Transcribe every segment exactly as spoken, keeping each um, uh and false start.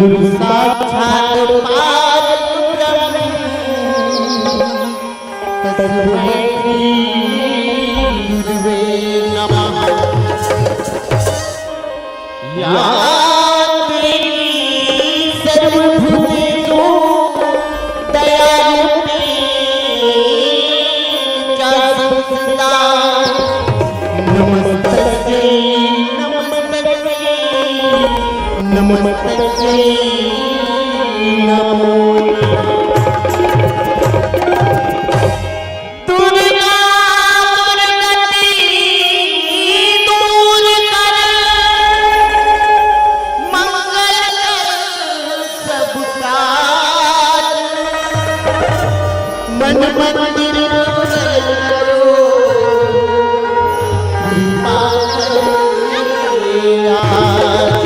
साक्षात पार ब्रह्म तस्मै श्री गुरुवे नमः। या देवी सर्वभूतेषु दयारूपी च संस्थिता। नमस्तस्यै, नमस्तस्यै, नमस्तस्यै नमो नमः। दुर्गा दुर्गति दूर कर, मंगल कर सब काज। मन मंदिर मंगल करो, कृपा कर आज।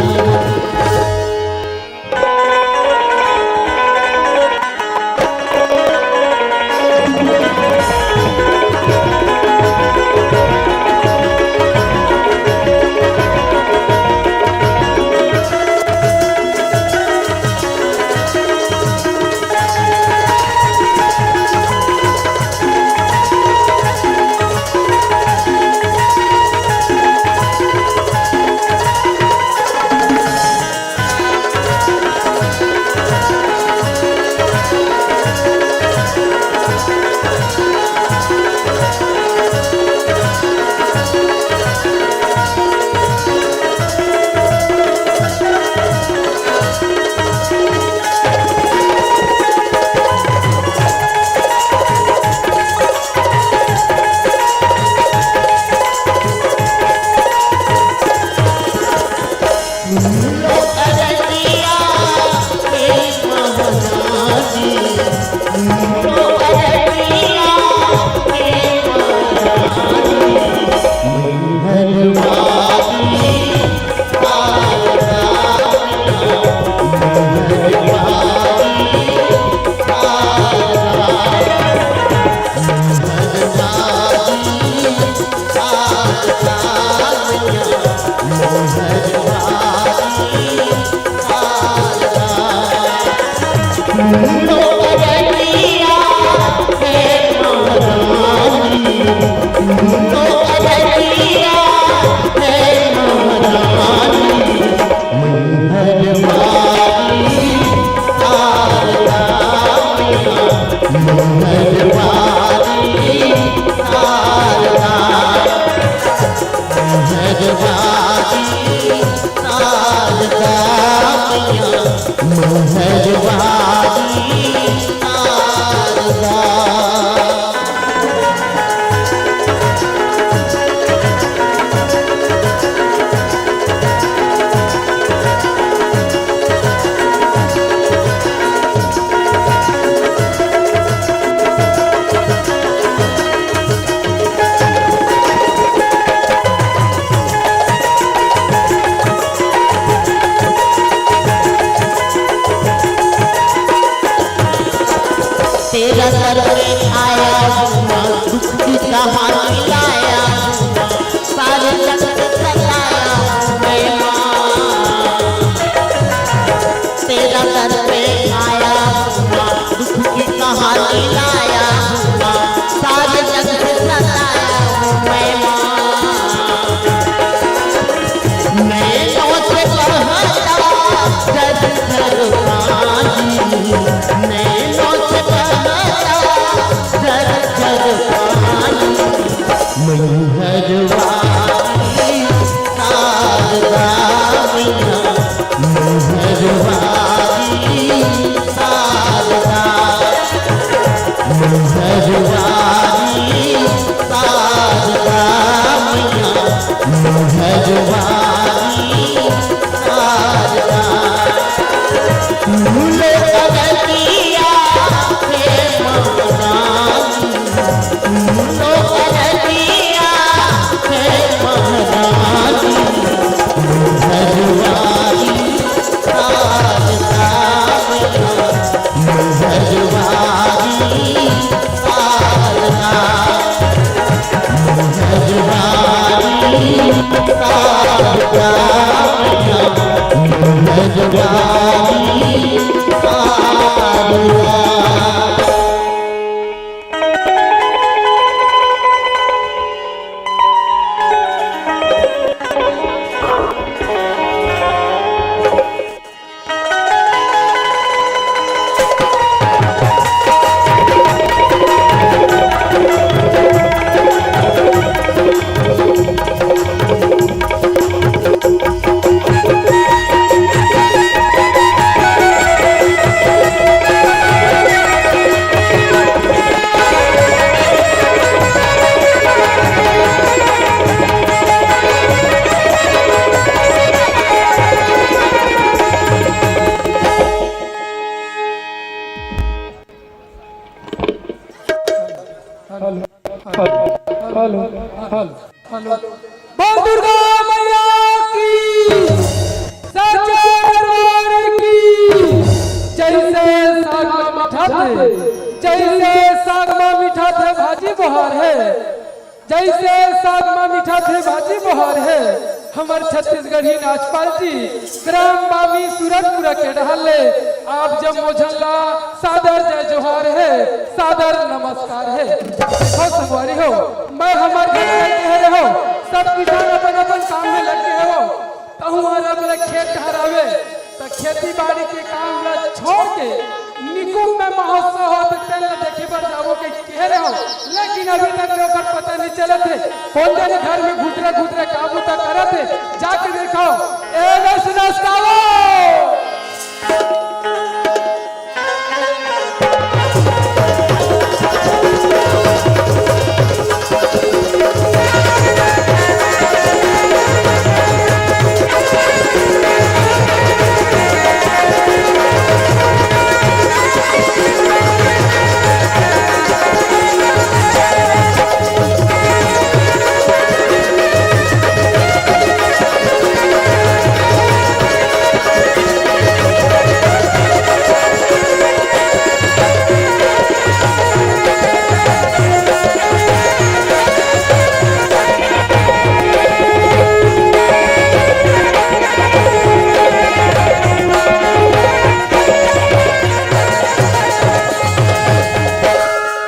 तेरा दर पे आया हूँ माँ, दुख की कहानी लाया हूँ माँ, सारे जग से सताया हूँ मैं माँ। तेरा दर पे आया हूँ माँ, दुख की कहानी लाया हूँ माँ, सारे जग से सताया हूँ मैं माँ। नैनों से बहता झरझर पानी, नैनों से बहता झरझर पानी। मैहर वाली शारदा मैया, मैहर वाली शारदा, मैहर वाली शारदा मैया, मैहर वाली शारदा। फूल अरतिया हे महारानी, फूल अरतिया हे महारानी, मैहर वाली शारदा मैया, मैहर वाली शारदा, मैहर वाली शारदा मैया। Hello, hello, hello, hello. बोल दुर्गा मैया की, सच्चे दरबार की। जइसे साग मा मीठा थे, जइसे साग मा मीठा थे भाजी बोहार हे, जइसे साग मा मीठा थे भाजी बोहार हे। हमर छत्तीसगढ़ी नाच पार्टी ग्राम बामी सूरजपुरा के डहर ले आप जम्मो झन ला सादर जय जोहार हे, सादर नमस्कार हे। देखो संगवारी हो, मैं हमर घर में कह रहे हो, सब किसान अपन अपन काम में लग गए हो। कहूँ अरब ले खेत डहर आवे, त खेती बाड़ी के काम ला छोड़ के निकुंभ में महोत्सव होत हे, तेन ला देखे बर जाबो के कहे रहे हो, लेकिन अभी तक ले ओकर पता नहीं चलत हे। कोन जनी घर में घुतरे घुतरे का बूता करत हे, जाके देखो। ए, नहीं सुनस का वो?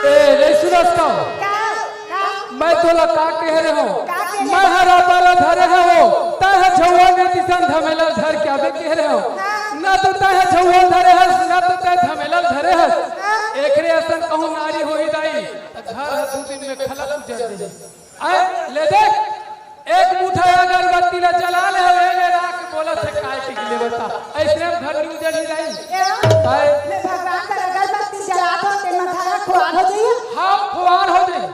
ए, नहीं सुनस का? का? का? मैं तोला का कह रहे हो? का कह रहे हो? मैं हर आपाला धरे हो, तय ह झौवा ने तिसन धमेला धर के आबे कह रहे हो। हाँ। ना तो तय ह झौवा धरे हस, ना तो तय धमेला धरे हस। हाँ। एकरे असन कहूँ नारी होही दाई, त घर ह दू दिन में खलक उजर देही। आय, ले देख, एक मुठा अगरबत्ती ला जला ले हवे, ले राख बोलत हे, काय के ले बता। अइसने हम घर न्यू जली रही। ए, काय? मैं भगवान कर अगरबत्ती जलात हो, ते मथारा खुआर हो जाइए। हाँ, खुआर हो जाइए।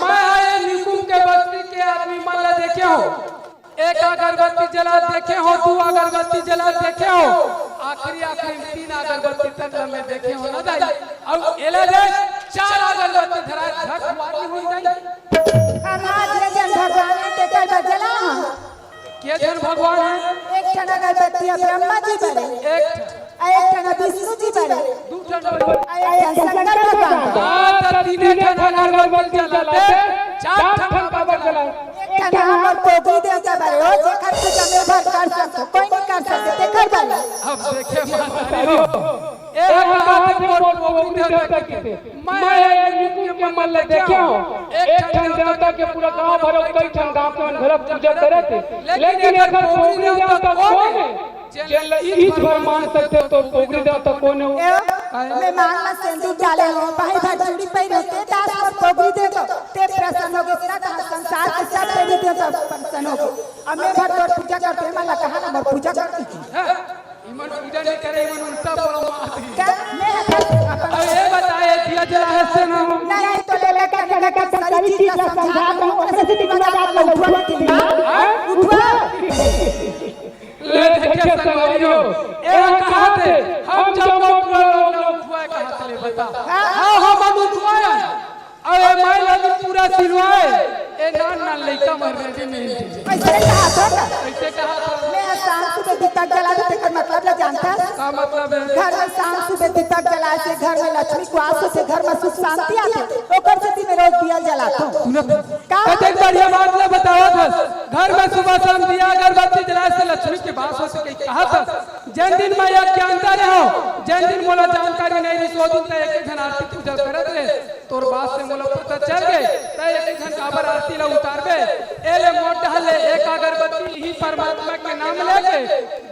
मैं आए निकुंभ के बस्ती के आदमी मन ला देखे हो। एक अगरबत्ती जला देखे हो, दू अगरबत्ती जला देखे हो, आखिरी, आखिरी तीन अगरबत्ती तक ला मैं देखे हो ना दाई। अउ एला दे, चार अगरबत्ती धरा, झक वाली हुई दाई। हमार जे जन भगवान हे, तेकर बर जला हम। के जन भगवान हे? एक ठन अगरबत्ती ह ब्रह्मा जी बरे। एक ठन। अउ एक ठन ह विष्णु जी बरे। दू ठन अगरबत्ती। अउ एक ठन शंकर भगवान बरे। हाँ, त तीने ठन अगरबत्ती जलाते, चार ठन काबर जलाए? एक ठन हमर पोगरी देवता बरे हो, जेकर पूजा मैं भर कर सकथों, कोई नहीं कर सकते, तेकर बरे। अब देखे माता रे हो। ए, ए, कहाथे मोर पोगरी देवता के। मैं ए निकुंभ के मन ल देखे हो, एक ठन देवता के पूरा गांव भर अउ कई ठन गांव के मन घला पूजा करत हे, लेकिन एकर पोगरी देवता कोन हे? जेन ल इंच भर मान सकथे, तो पोगरी देवता कोन हे? ए, मैं मांग म सेंदूर डाले हो, बाही भर चूड़ी पहिरे हो, ते दास मोर पोगरी देवता, ते प्रसन्न होगे, सदा कहा संसार के सब देवी देवता प्रसन्न होगे। अब मैं भर तोर पूजा करते, मन ल कहा ना मोर पूजा करती की। इमन पूजा नहीं करे, इमन उल्टा बोला मार दी। का? मैं अपन, अपन अब ये बताए, दिया जला है से ना? नहीं, तो ले लेकर, ले लेकर सारी चीज ला समझा दो, ओकरे से दिमाग आप लोग उठवा के लिए। हाँ? उठवा। ले देखे संगवारी हो, ए कहाथे, हम जम्मो टोला लोग उठवाए कहाथे, ले बता। हाँ? हाँ, हम उठवाए। अरे माई लागी पूरा सिलवाए, ए नान नान लइका मन readymade। अइसे कहा था ना? अइसे कहा था। मैं शाम सुबह दीपक जला दे, तेकर मतलब ला जानता है? का मतलब है? घर में शाम सुबह दीपक जलाए से घर में लक्ष्मी के वास होथे, घर में सुख शांति आथे। ओकर सेती मैं रोज दिया जलाथों। सुनो तो। का? कतेक बढ़िया बात ला बता। होत हस, घर में सुबह शाम दिया अगरबत्ती जलाए से लक्ष्मी के वास होथे कहि कहत हस। जेन दिन मैं यज्ञ के अंदर रहे हंव, जेन दिन मोला जानकारी नइ रिहिस, ओ दिन तैं एक एक झन आरती पूजा करत रहे। तोर बात से मोला पता चल गे, तैं एक एक झन काबर आरती ला उतारबे। ए ले मोर डहर ले एक अगरबत्ती, इही परमात्मा के नाम लेके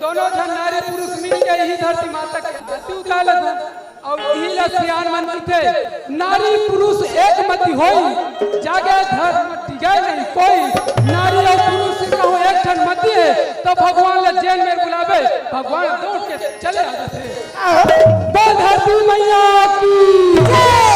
दोनों झन नारी पुरुष मिलके इही धरती माता के आरती उतार लेथन। अउ इही ला सियान मन कहिथे, नारी पुरुष एक मति होई, जागे धर्म टिके नहीं कोई। नारी अउ पुरुष से कहूं एक ठन मति हे, त भगवान ला जेन मेर बुलाबे, भगवान दौड़ के चले आ जाथे। बोल धरती मैया की जय।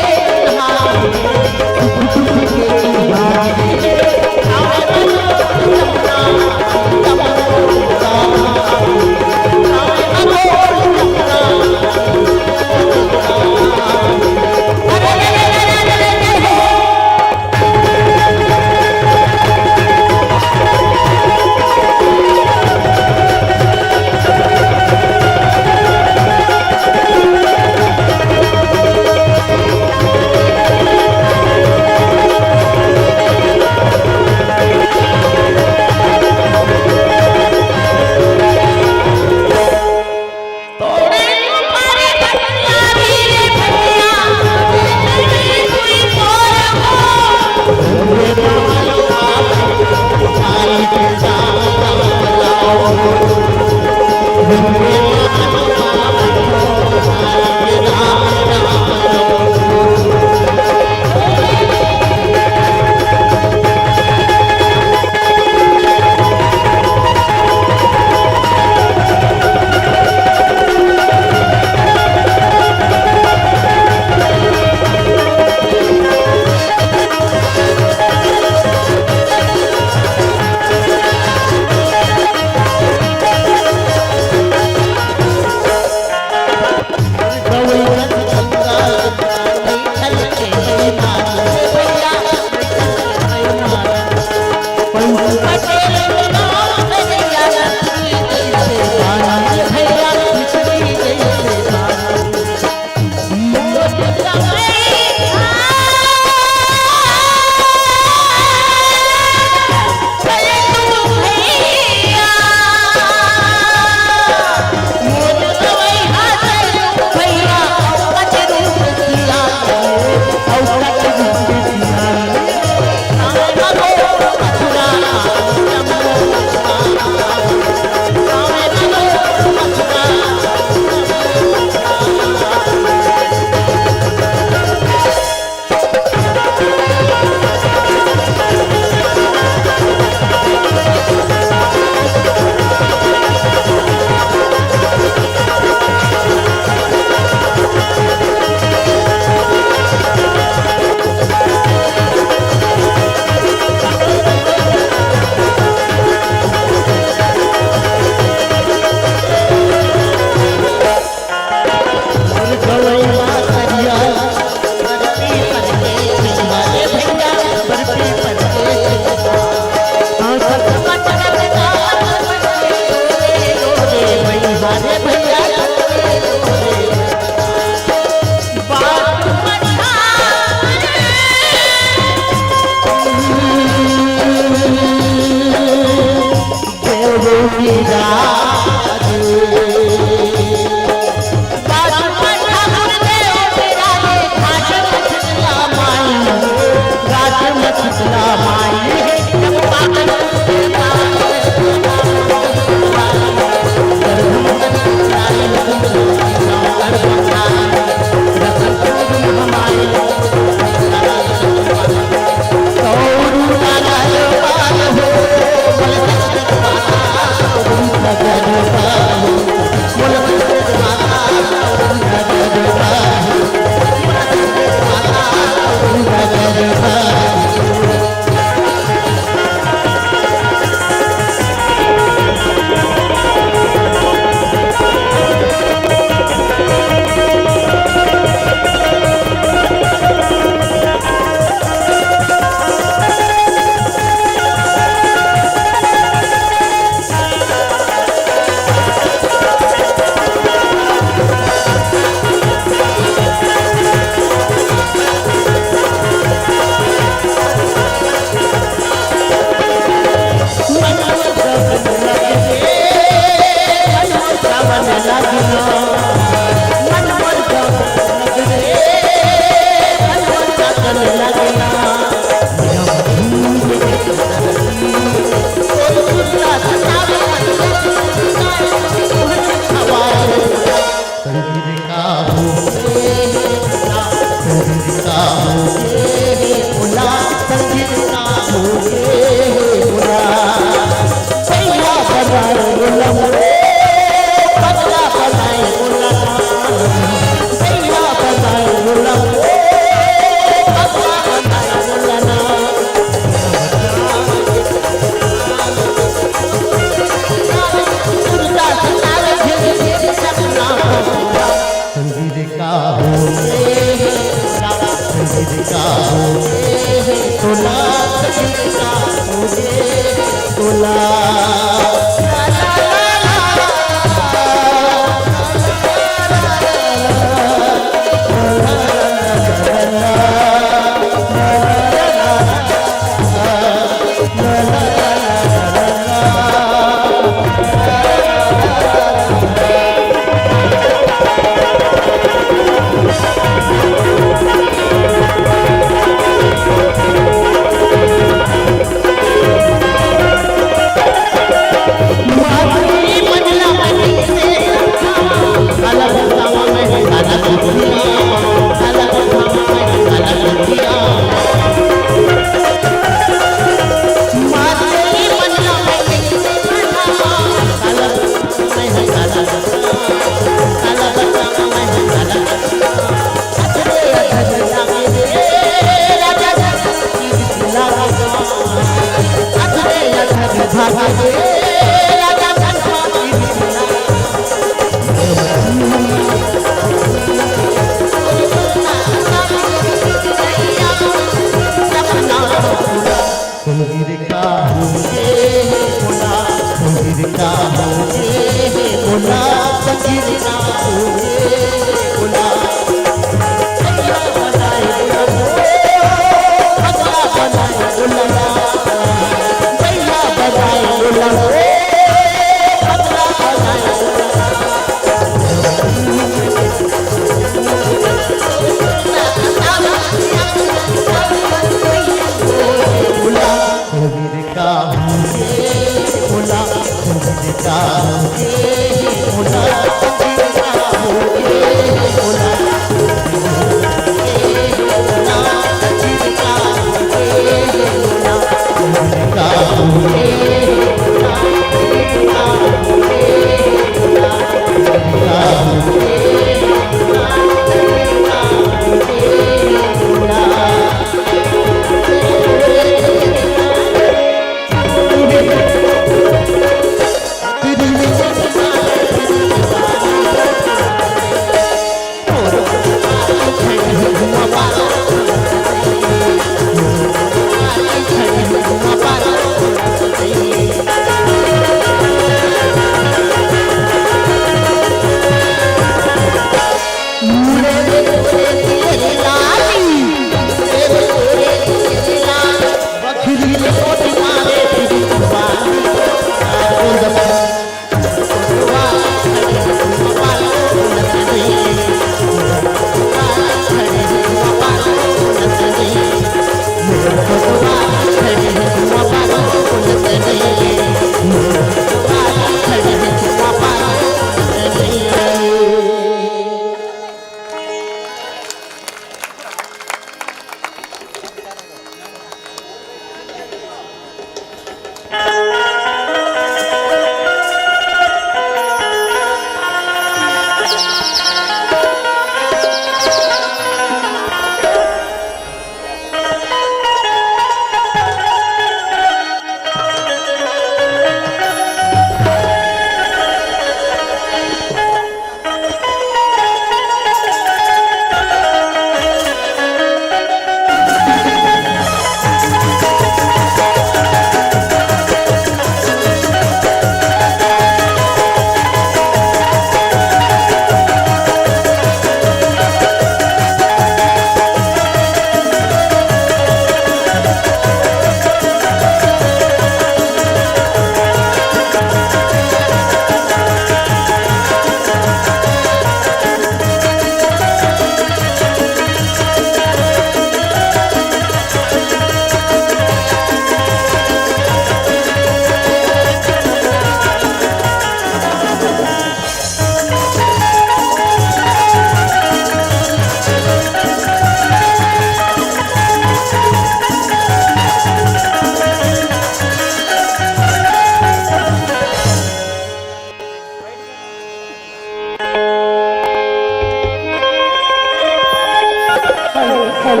कि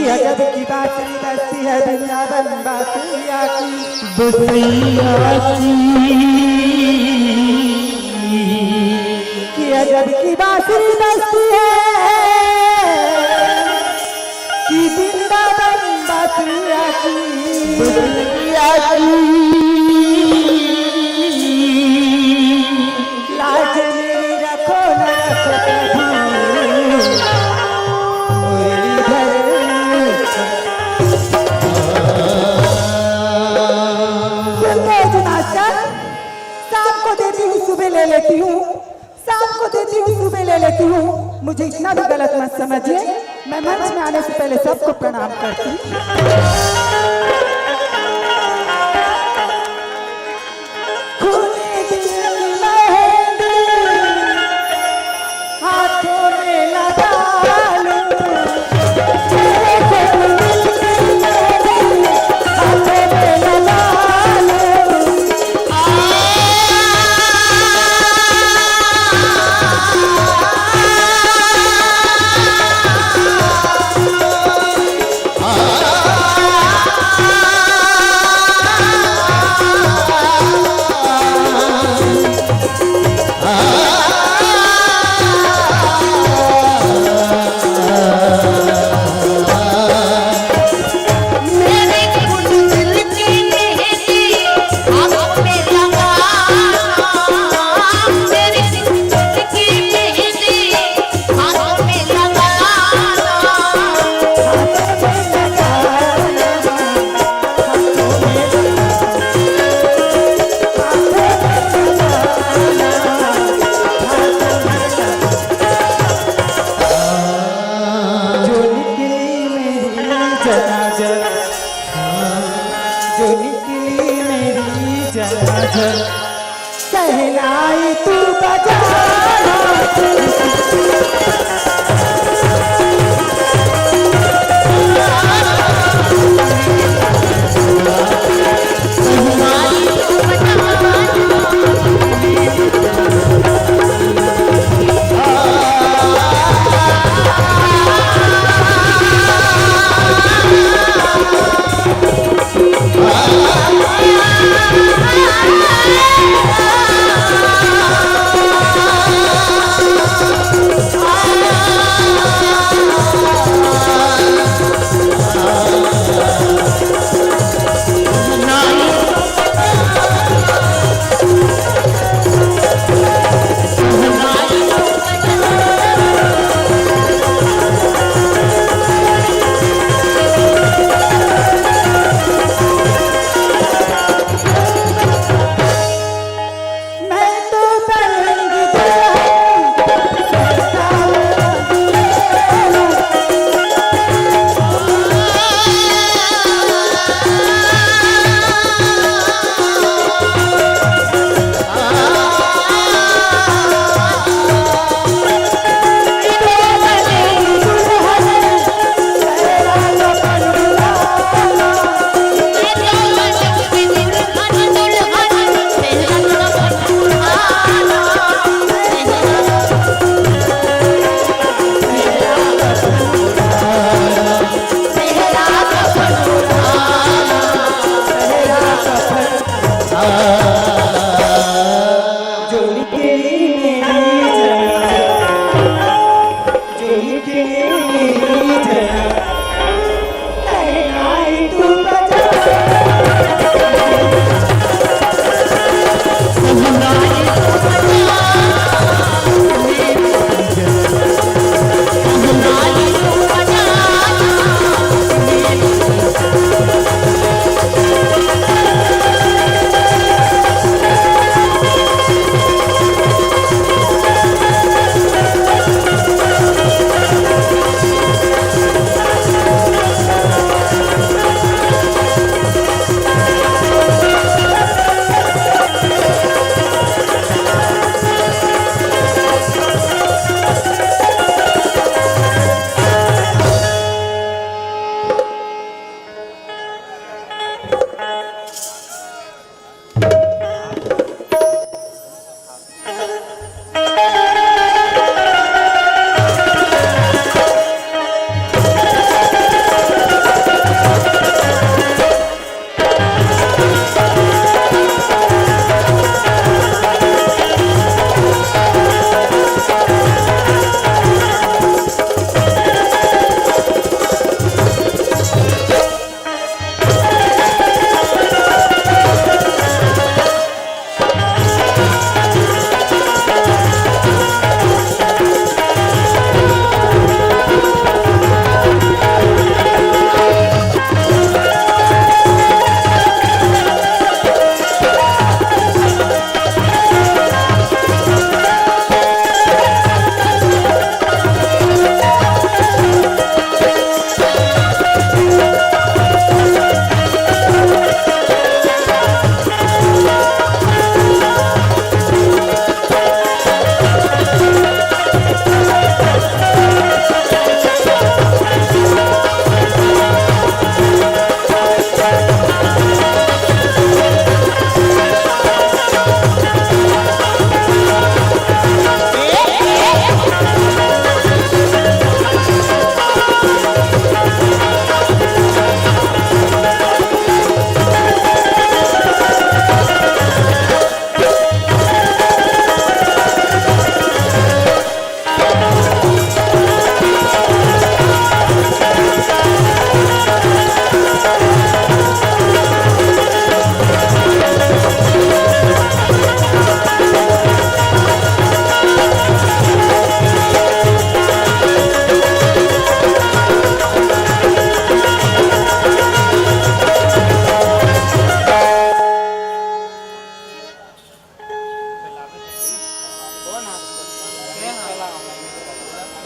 अजब की बांसुरी बजती है वृंदावन बांसुरिया की। बसैया की। कि अजब की बांसुरी बजती है कि वृंदावन बांसुरिया की। बसैया की। लाज मेरी रखो ना रखो प्रभु मुरलीधर। सुनते हो जी मास्टर, शाम को देती हूँ, सुबह ले लेती हूँ, शाम को देती हूँ, सुबह ले लेती हूँ। मुझे इतना भी गलत मत समझिए, मैं मंच में आने से पहले सबको प्रणाम करती हूँ। खूनी दिल की मेहंदी हाथों में लगा लूं। जो निकली मेरी जनाजर, जो निकली मेरी जनाजर, शहनाई तू बजा।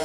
ए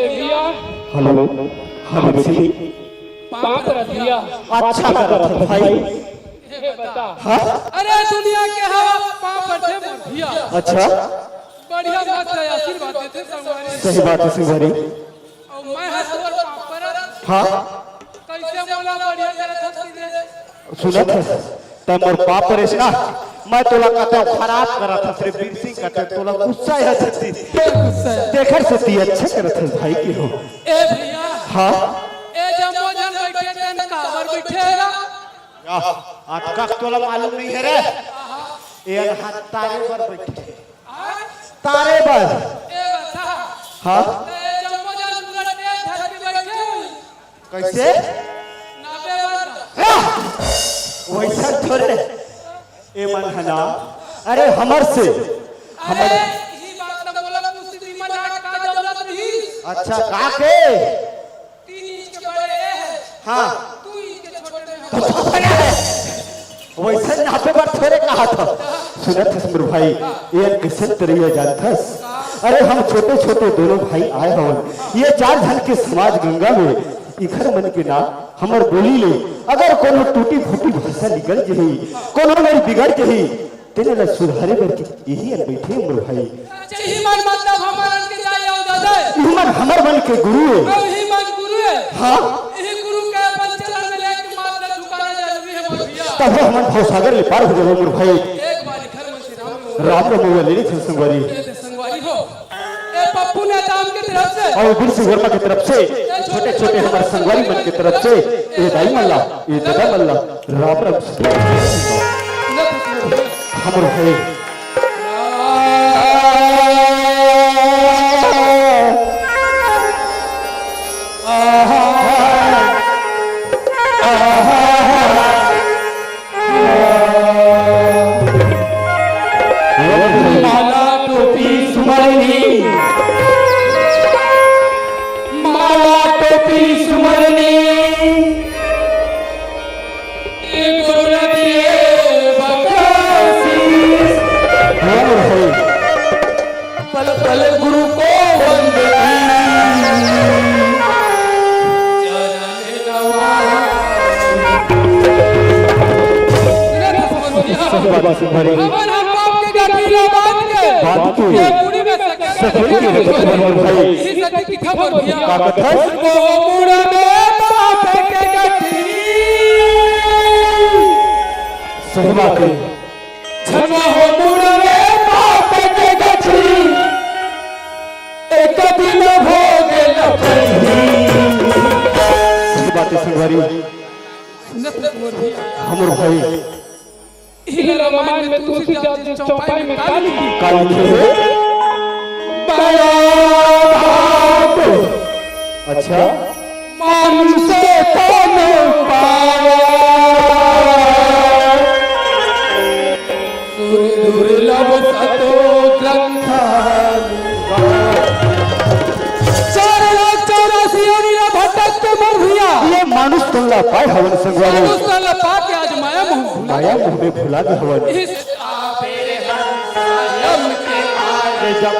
भैया, हेलो। हाँ, बिरसी। पाँव परत भैया। अच्छा करत हस भाई। ए बता। हाँ? अरे दुनिया के हवा पाँव परथे मोर भैया। अच्छा। बढ़िया मस्त आशीर्वाद देथे संगवारी। सही बात हे संगवारी। अउ मैं ह तोर पाँव परत। हाँ। कइसे मोला बढ़िया करत हस कि रे? सुनत हस, तैं मोर पाँव परेस ना, मैं तोला कतेक खराब करत हस रे बीर सिंह, कतेक तोला गुस्सा हे छत्तीस। गुस्सा हे। तेखर सेती अच्छा करत हस भाई के हो। ए भैया। हाँ। ए जम्मो झन बइठे तेन काबर बइठे हे रा? या, अतका तोला मालूम नइ हे रे। ए अनहार तारे बर बइठे। तारे बर। ए बता। हाँ? त ए जम्मो झन पूरा टेंट धर के बइठे होही। कइसे? नापे बर। हाँ! वइसन थोरे। ए मन ह ना। अरे हमर से। अरे, हमर इही बात ल बोलत हस त तुमन आज का जरूरत रहिस? अच्छा, का के? तीन इंच के बड़े ए हे। हाँ। दू इंच के छोटे में। वइसन नापे बर थोरे कहत हस। सुनत हस मोर भाई, ए अन कइसन तरइया जानत हस? अरे हम छोटे-छोटे दूनों भाई आए हवन। ए चार झन के समाज गंगा में इखर मन के ना हमर बोली ले अगर कोनो टूटी-फूटी भाषा निकल जही, कोनो मेर बिगड़ जही, तेने ला सुधारे बर के इही अन बइठे मोर भाई। अच्छा, इही मन मतलब हमर मन के दाई अउ ददा ए। इही मन हमर मन के गुरु ए। अउ इही मन गुरु ए। हाँ। इही गुरु के अपन चरण में लेके माथ ला झुकाना जरूरी हे मोर भैया। तभे हमन भवसागर ले पार हो जाबो मोर भाई। एक बार इखर मन से राम राम रमउवा ले लेथन संगवारी। ए संगवारी हो। ए पप्पू नेताम के तरफ से। अउ बिरसी वर्मा के तरफ से। छोटे-छोटे हमर संगवारी मन के तरफ से। ए दाई मन ला, ए ददा मन ला। राम राम। हमर भाई। माला टोपी सुमरनी, माला टोपी सुमरनी। पल पल गुरु को वंदनी। सही बात है, भाई। हमर हम बाप के गठरी ला बांध के। बांध के। ये पूरी में सके। सके के रखत हन भाई। इही सके किथा बोल भैया। का कथस? वो मुड़ में बाप के गठरी। सही बात है। झनवा हो मुड़ में बाप के गठरी। एक दिन भोग लपही। सही बात है, संगवारी। हमर भाई। इही रामायण में तुलसीदास जी चौपाई में का लिखे? का लिखे हे? बड़ा भाग। अच्छा। मानुष तन पावा। सुर दुर्लभ सत पाए हवन संगवारी। साधु सन ला पाके आज माया मोह भुला माया मोह में भुला गे हवन। इस आवे हन सायम के मारे जब।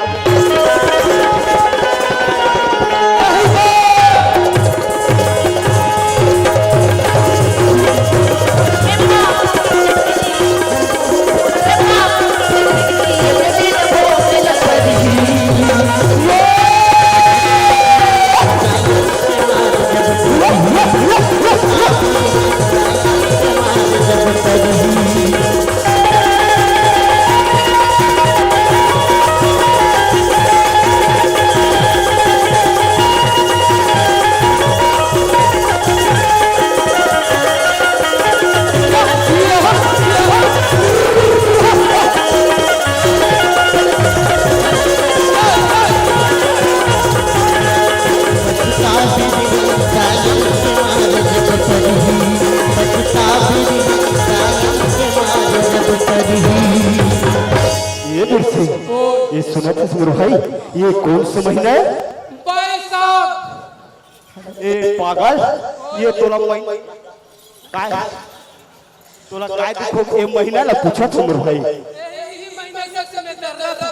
ये बिरसी, ये सुनत हस मोर भाई, ये कौन से महीना है? बैसाख। ए पागल, ये तोला मही-, काय? तोला काय दिखो, ए महीना ला पूछत हंव मोर भाई। यही महीना से मैं दर्रा था।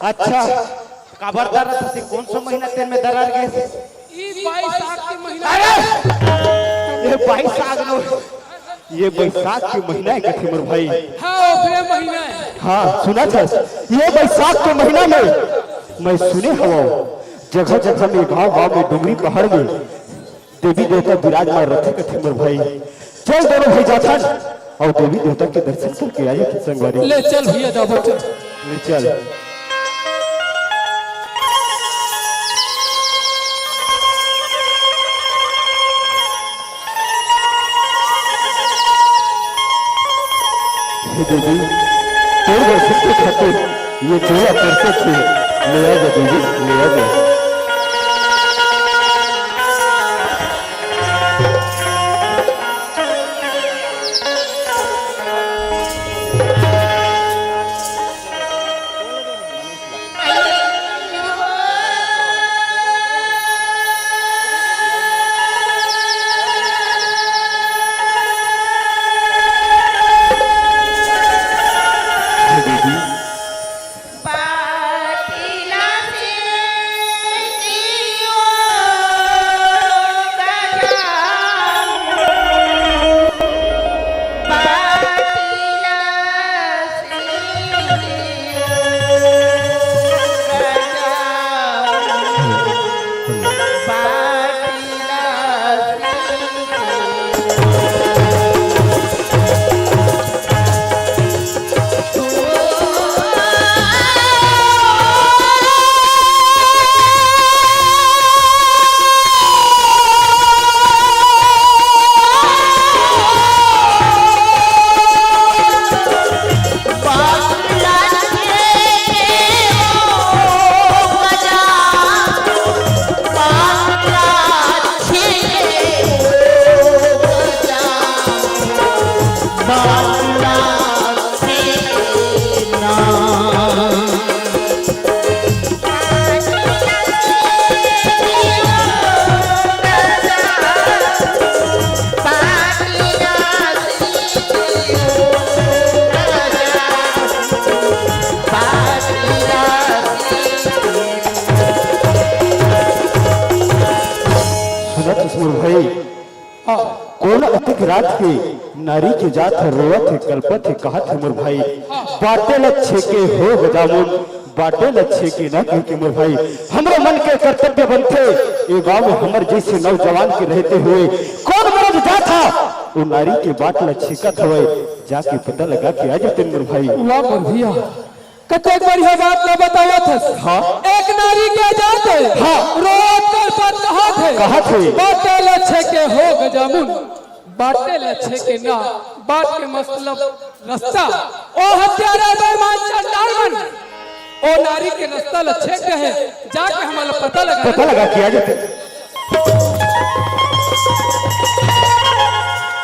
अच्छा, काबर दर्रा था? कौन सा महीना तेरे में दरार गए? ई बैसाख के महीना। अरे, ये बैसाख नो, ये बैसाख के महीना है कथे मोर भाई। हाँ, ओकरे महीना है। हाँ, सुनत हस, ये बैसाख के महीना में मैं सुने हवं, जगह जगह में, गांव गांव में, डोंगरी पहाड़ में देवी देवता विराजमान रथे कथे मोर भाई। चल दोनों भाई जाथन अउ देवी देवता के दर्शन करके आए के संगवारी। ले चल भैया, जाबो चल। ले चल। हे देवी, तोर दर्शन के खातिर ये झोला परसत हे, ले आ जा देवी, ले आ जा। सुनत हस मोर भाई, हाँ। कोन अतेक रात के नारी के जात ह रोवत हे, कलपत हे, कहत हे मोर भाई, हाँ। बाटे ल छेके हो गजामुन, बाटे ल छेके ना कहिके मोर भाई। हमरो मन के कर्तव्य बनथे, ए गांव में हमर जइसे नौजवान के रहते हुए कोन मरद जात ह ओ नारी के बाट ल छेकत हवय, जाके पता लगा के आ जातेन मोर भाई। वाह मोर भैया, कतेक बढ़िया बात ला बतावत हस। हाँ। एक नारी के जात हे, हाँ। रोवत कलपत कहत हे। कहत हे। बाटे ल छेके हो गजामुन, बाटे ल छेके ना, बात के मतलब रस्ता। ओ हत्यारा बेईमान चंडाल मन, ओ नारी के रस्ता ल छेक हे, जाके हमला पता लगा। पता लगा के आ जाते।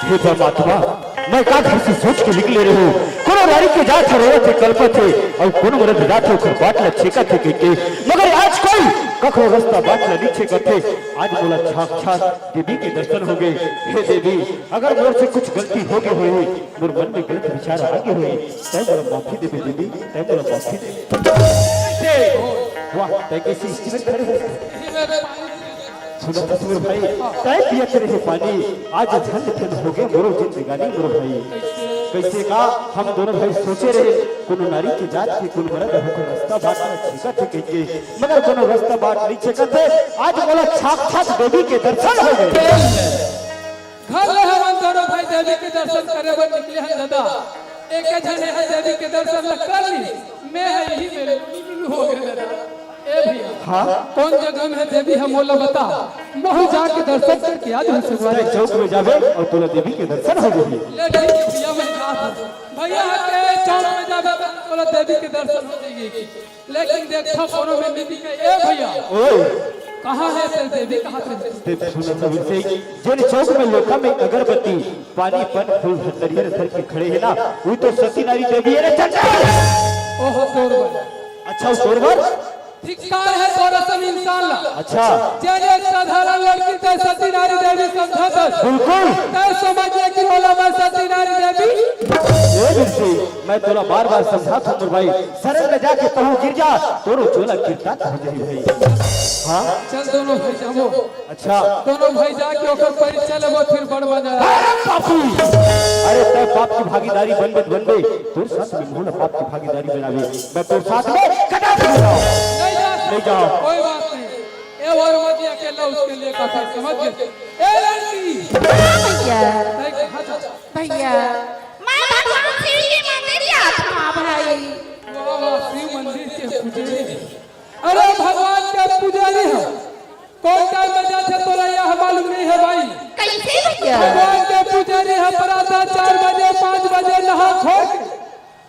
हे परमात्मा, मैं का घर से सोच के निकले रहूं, कोनो नारी के जात ह रोवत हे, कलपत हे, अउ कोनो मरद जात ह ओकर बाट ल छेकत हे कहिके, मगर आज कोई कखरो रस्ता बाट ल नीचे करथे। आज मोला साक्षात देवी के दर्शन हो गए। हे देवी, अगर मोर से कुछ गलती हो गए होही, मोर मन में गलत विचार आ गए होही, तै मोला माफी देबे देवी, तै मोला माफी दे। वाह, तै कैसी स्थिति में खड़े हो। सुनत हस मोर भाई, तै पियत रहे पानी, आज झन झन हो गए मोरो जिंदगानी मोर भाई। कैसे का हम दोनों भाई सोचे रहे, कोनो नारी के जात के कोनो मरद होकर रास्ता बाट में छीका थे कहिके, मगर कोनो रास्ता बाट नहीं छेकत हे। आज मोला साक्षात देवी के दर्शन हो गए। घर ले हमन दोनों भाई देवी के दर्शन करे बर निकले हन दादा। एक झन हे देवी के दर्शन ल कर ली, मैं ह यही में लुलु हो गए दादा। ए भैया, हाँ? कौन जगह में हे देवी हे मोला बता, महू जाके दर्शन करके आ जाऊं संगवारी। चौक में जाबे अउ तोला देवी के दर्शन हो जाही। ले ठीक हे भैया, मैं जात हूं। भैया के चौक में जाबे त तोला देवी के दर्शन हो जाही। लेकिन देखा कोनो में नहीं दिखे। ए भैया, ओए। कहाँ हे तेरी देवी, कहाँ तेरी? ते सुन सब से, जेन चौक में लोटा में अगरबत्ती, पानी, पन, फूल, नरियर धर के खड़े हे ना, वो तो सती नारी देवी हे रे चंचल। ओहो, तोर बर। अच्छा, वो तोर बर? धिक्कार हे तोर असन इंसान ला। अच्छा। जे, जे साधारण लड़की ते सती नारी देवी समझत हस। बिल्कुल। ते समझ ले कि ओला मैं सती नारी देवी। ए बिरसी, मैं तोला बार-बार समझात हूं मोर भाई, शरण में जाके कहूं गिर जा, तोरो चोला किरतात हो जाही भाई। हाँ? चल दोनों भाई जाबो। अच्छा। दोनों भाई जाके ओकर परीक्षा लेबो, फिर बड़ मजा आए। अरे पापी! अरे तै पाप की भागीदारी बनबे त बनबे, तोर साथ में मोला पाप की भागीदारी बनाबे। मैं तोर साथ में कदा नहीं जाऊं। नहीं जा सकते। नहीं जाओ। कोई बात नहीं। ए वर्मा जी अकेला उसके लिए काफी, समझ गए? ए लड़की। हाँ भैया। नहीं, हाँ, हाँ। भैया, मैं भगवान शिव के मंदिर जात हूँ भाई। वाह, वाह, शिव मंदिर के पुजारी। अरे भगवान के पुजारी हे। कौन टाइम में जाथे तोला यह मालूम नहीं हे भाई। कैसे भैया? भगवान के पुजारी हे, प्रातः चार बजे, पाँच बजे नहा खोर के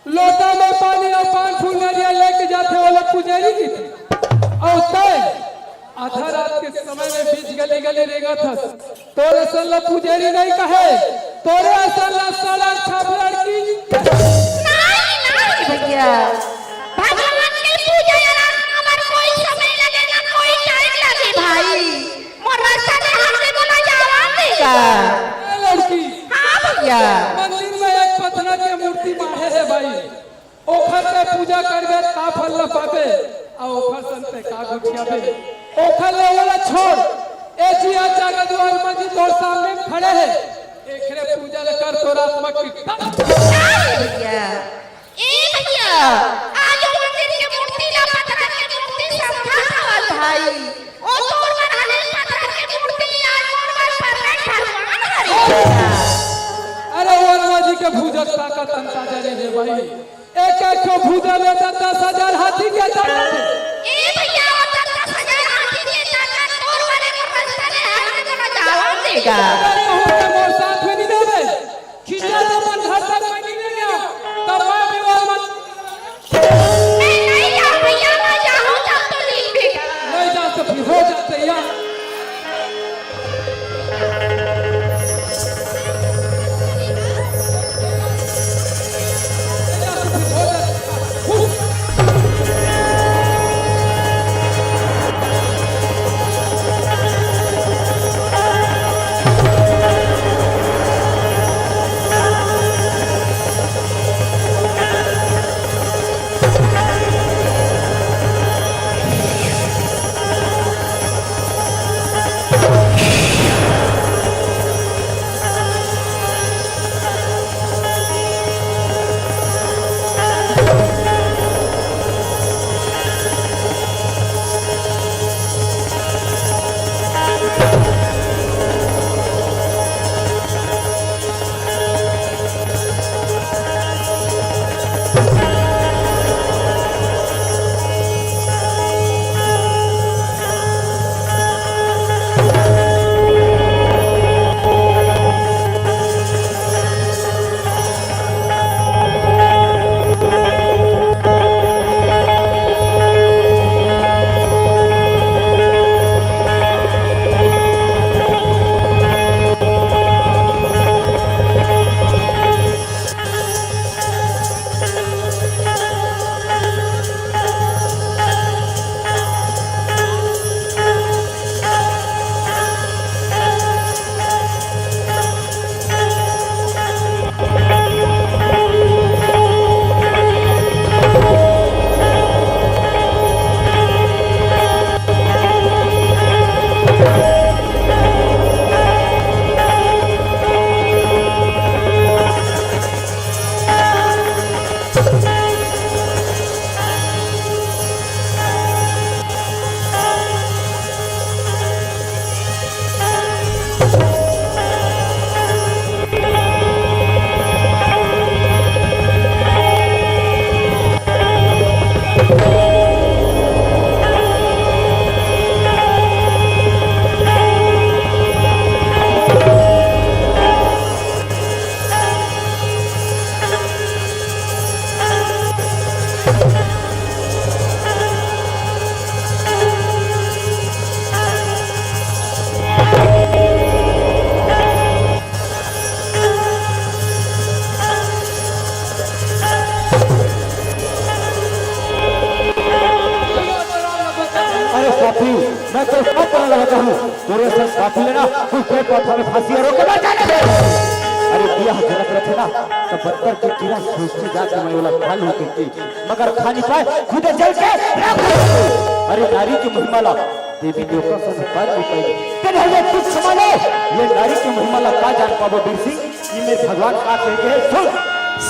लोटा में पानी अउ पान फूल नरियर लेके जाथे, ओला पुजारी कहिथे। अउ तैं आधा रात के समय में बीच गली गली रेंगत हस, तोर असन ला पुजारी नहीं कहे, तोरे असन ला सड़क छाप लड़की। नहीं, नहीं भैया, भगवान के पूजा आराधना बर कोई समय लगे ना कोई टाइम लगे भाई। मोर रास्ता में हाथ से बोला जावा देगा। ए लड़की। हाँ भैया। मंदिर में एक पत्थर के मूर्ति माढ़े हे भाई, ओखर ते पूजा करबे ता फल ल पाबे, अउ ओखर संग ते का गोठियाबे, ओखर ले ओला छोड़। ए जिया जागा दुआर म जी तोर सामने खड़े हे, एकरे पूजा ल कर, तोर आत्मा की। नहीं भैया। ए भैया, आज ओ मंदिर के मूर्ति ला पत्थर के मूर्ति समझा हवस भाई। ओ तोर बर हले पत्थर के मूर्ति, आज मोर बर परगट भगवान हरे। अरे वर्मा जी के भुजंग ताकत अंदाजा नहीं हे भाई। एक एक ठो भुजा में दस दस हजार हाथी के ताकत हे। ए भैया, वो दस दस हजार हाथी के ताकत तोर बर मोर रास्ता ले हट के जावा देगा। अगर कहूँ के मोर साथ में नहीं देबे, खींचा तो अपन घर तक मैं नहीं ले गया, तब मैं भी वो मत। मैं नहीं जाऊँ भैया, मैं जाऊँ तब तो ठीक भी। नहीं जा तो फिर हो जाते यार। तोरे से काफी लेना, तू पेट पर हमें फांसी रोक के मर जाने दे। अरे बियाह गलत रखे ना, तो पत्थर की किरण सोच के जाके मैं वाला खा लूं किंती, मगर खा नहीं पाए, खुद जल के राख हो। अरे नारी की महिमा ला देवी देवता से कर नहीं पाई। तेरे ये कुछ समझ लो, ये नारी की महिमा ला का जान पाबो बीर सिंह? इमे भगवान का कहे के सुन।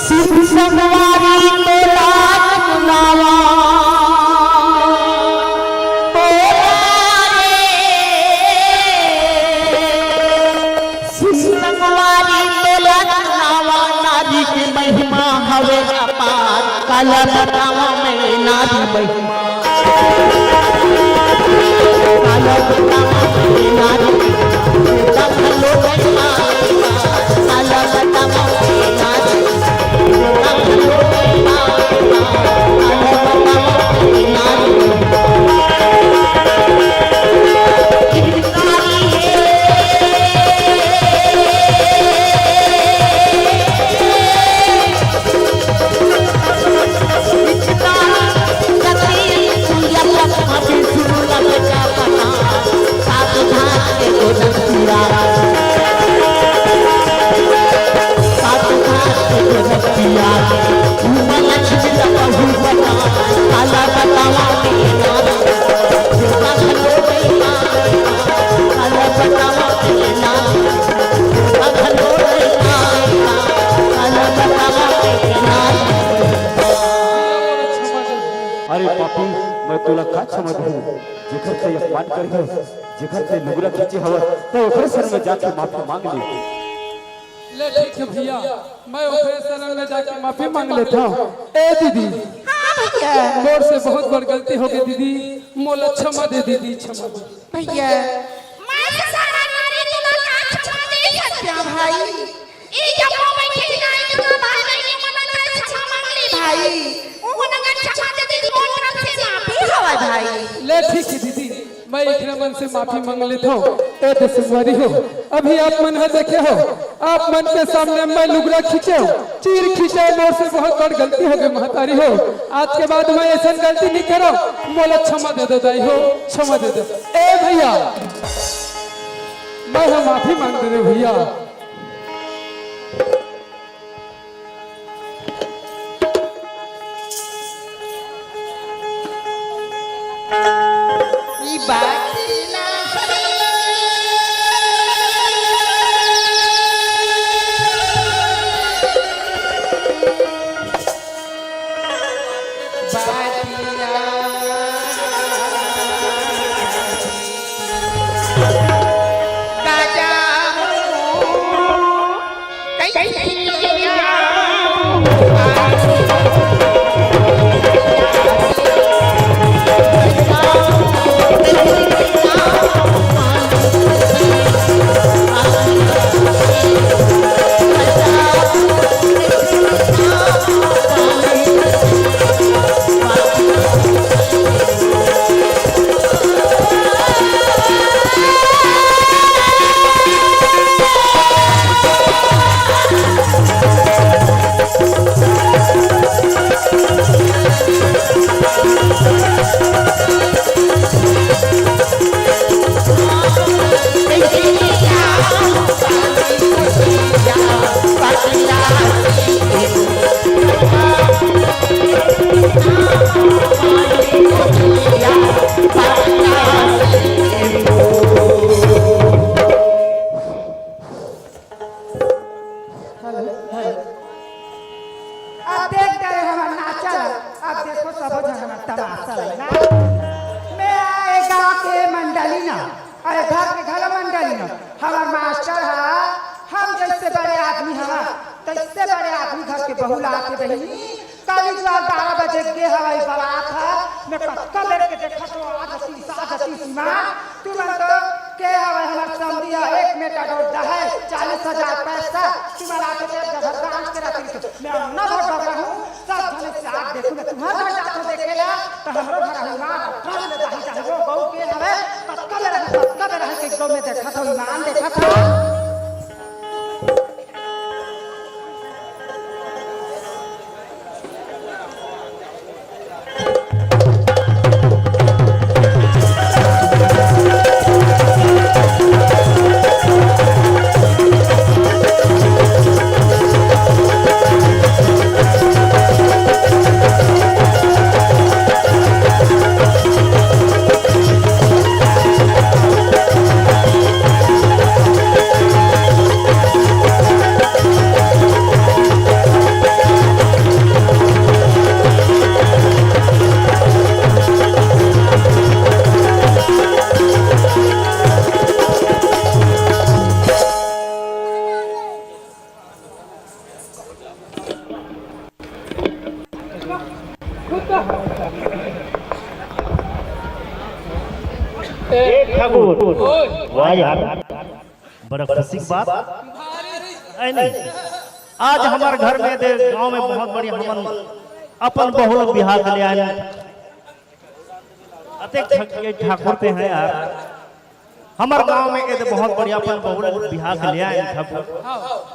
शिव संगवारी तोला रंगनावा, तोला रे। शिव संगवारी तोला रंगनावा, नारी के महिमा हवे अपार। काला बतावा मैं नारी महिमा। अरे पापी, मैं तोला का क्षमा दूं? जेकर से अपमान करे हवस, जेकर से लुगरा खींचे हवस, तो ओकर शरण में जाके माफी मांग ले। ले ठीक है भैया, मैं ओकरे शरण में जाके माफी मांग लेता हूँ। ए दीदी, हाँ भैया। मोर से बहुत बड़ गलती हो गई दीदी, मोला क्षमा दे दीदी, क्षमा दे। भैया, मैं तो सारा नारी तोला का क्षमा दे सकते हैं भाई। ई जम्मो बैठे ही नाई तो भाई नहीं, ये मना का क्षमा मांग ली भाई। वो मना का क्षमा दे दी, मोर तरफ से माफी हवा भाई। ले ठीक है दीदी, मैं एकरा मन से माफी मांग लेत हव। ए दे संगवारी हो, अभी आप मन ह देखे हो, आप मन के सामने मैं लुगरा खींचे हो, चीर खींचे, मोर से बहुत बड़ गलती हो गई महतारी हो। आज के बाद मैं ऐसा गलती नहीं करो, मोला क्षमा दे दो दाई हो, क्षमा दे दो। ए भैया, मैं ह माफी मांग दे रहे भैया। ई बात ना बातिया। Hello, hello. अब देख डरे हमर नाचा ला, अब देखो सबो झन हमर तमाशा ला ना। मैं आए गाँव के मंडली ना, अरे घर के घलो मंडली ना। हमर मास्टर हा, हम जैसे बड़े आदमी हवा, तैसे बड़े आदमी घर के बहू ला के बहिनी, काली जुआर बारह बजे गे हवय बरात ह, मैं कतका बेर के देखत हव, आ जतिस, आ जतिस ईमान। तुमन तो के हवय हमर समधी ह, एक मेटा डोर दहय, चालीस हजार पैसा, तुमन आके तेर जगह दान के रखी तो मैं अन्ना भर डर रहूं, सब झने से आग देखूं, मैं तुम्हार घर जात हव देखे ला, तो हमरो घर ईमान, घर ले जाही जाही, वो गऊ के हवय, कतका बेर, कतका बेर के गऊ में देखत हव, ईमान देखत हव। एक ठाकुर। वाह यार, बड़ा खुशी की बात है नहीं? आज हमर घर में दे, गांव में बहुत बड़ी हमन अपन बहुल बिहाव के ले आए। अतेक ठक-, ये ठाकुर ते हैं यार, हमर गांव में ये दे बहुत बढ़िया अपन बहुल बिहाव के ले आए ठाकुर।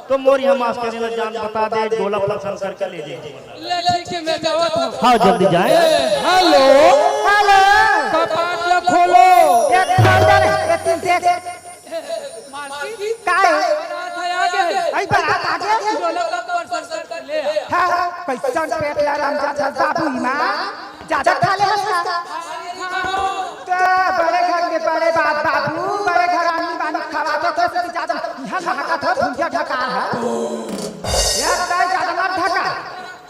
तो मोर यहाँ मास्टर ने जान बता दे, गोला पसंद करके ले जाए। ले, ठीक है, मैं जावत हूँ। हाँ, जल्दी जाए। ए, हेलो। हेलो। कपाट ला खोलो। ये खोल दे रे, ये तीन देख। मालकिन, का है? बारात है, आ गए। अई, बारात आ गए। गोला पसंद करके ले आ। हाँ, हाँ, कैसन पेट ला राम जा, जा, बाबू माँ। ज्यादा खा ले हस का? तो बड़े घर के बड़े बाप बाबू, बड़े घर आनी बानी खवात हो, तो ज्यादा यहाँ महकत हो, भुंजिया ढका है। ये तो ज्यादा मत ढका।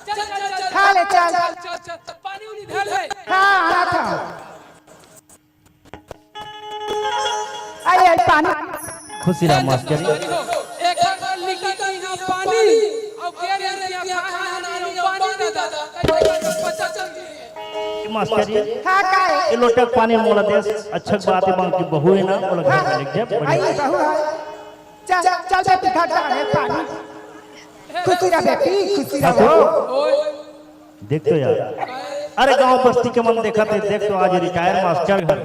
चल, चल, चल, चल। खा ले, चल। चल, चल, चल, चल, पानी उनी धर ले। हाँ, हाँ, था। आई, आई, पानी। खुशी राम मास्टर। एक बार लिखा था यहाँ पानी, और कह रहे हैं कि यहाँ पानी नहीं, यहाँ पानी नहीं दादा। कैसे, कैसे पता चल गया? मास्टर जी, हाँ, का है? ये लोटा पानी मोला देस, अच्छा बात है, बाकी बहू है ना, मोला घर में लेके जा, बढ़िया। आई, बहू है। चल, चल, चल, बेटी, घर जा, है पानी। खुशी रह बेटी, खुशी रह। ठाकुर, देख तो यार, अरे गांव बस्ती के मन देखत हे, देख तो आज रिटायर मास्टर घर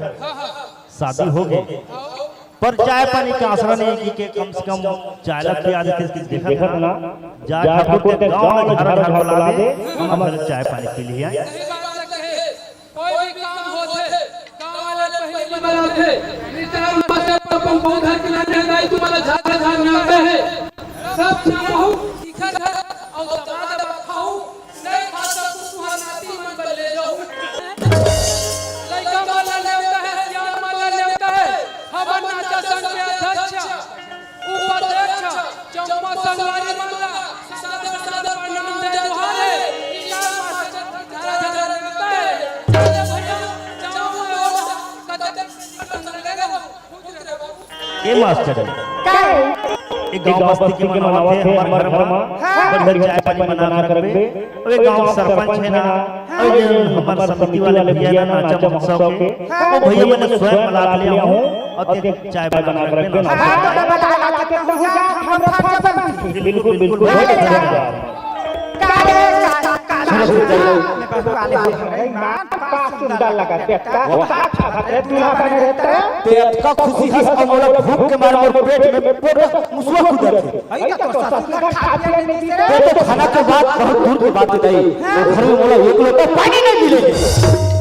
शादी हो गए, पर चाय पानी का आसरा नहीं कि के कम से कम चाय ला पिया देते, देखत ना। जा ठाकुर ते गांव में घर घर बुला दे, हम घर चाय पानी पी लिया। कोई भी काम होथे, गाँव वाला पहली बुलाथे। रिटायर मास्टर अपन बहुत घर के लाने दाई तुम्हारा झाड़ झाड़ में आता है। सब चाहू, इखर घर और दबा दबा खाऊ, नहीं खा सकू, तुम्हारा नाती मन पर ले जाऊ। लइका मन ला नेवता है, सियान मन ला नेवता है, हमर नाचा संघ के अध्यक्ष। उपाध्यक्ष, चम्मा संगवारी मन ला सादर सादर प्रणाम जय जोहार हे। इलाम मास्टर धरा धरा रहता है। अरे भैया, जाओ मैं और कतक संग ले लो। खुश रहे बाबू। ए मास्टर, का हे? ए गांव बस्ती के मनावत हे, हमर घर मा हाँ। बढ़िया चाय पानी बना के रखबे। अबे गांव सरपंच है ना, अउ ये हमर समिति वाले भैया ना नाचा महोत्सव के, वो भैया मैंने स्वयं बुला के ले आहूं अउ ते चाय बना के रख देना। हाँ, तो बता ला के तू जा, हम फंस जाबे। बिल्कुल, बिल्कुल। का रे, का, का, का, सुनो, सुनो, सुनो। मैं बहू वाले हो, अरे माँ, का सुंदर लगा, देखता, वो हाथ हाथ रे, दूल्हा बने रहता है। ते अतका खुशी हस, अउ मोला भूख के मारे मोर पेट में पोटा मुसवा कूदत हे। अई का तो ससुर खा पिए नहीं दे रे। ते तो खाना के बात बहुत दूर की बात हे दाई। वो घर में मोला एक लोटा पानी नहीं मिले।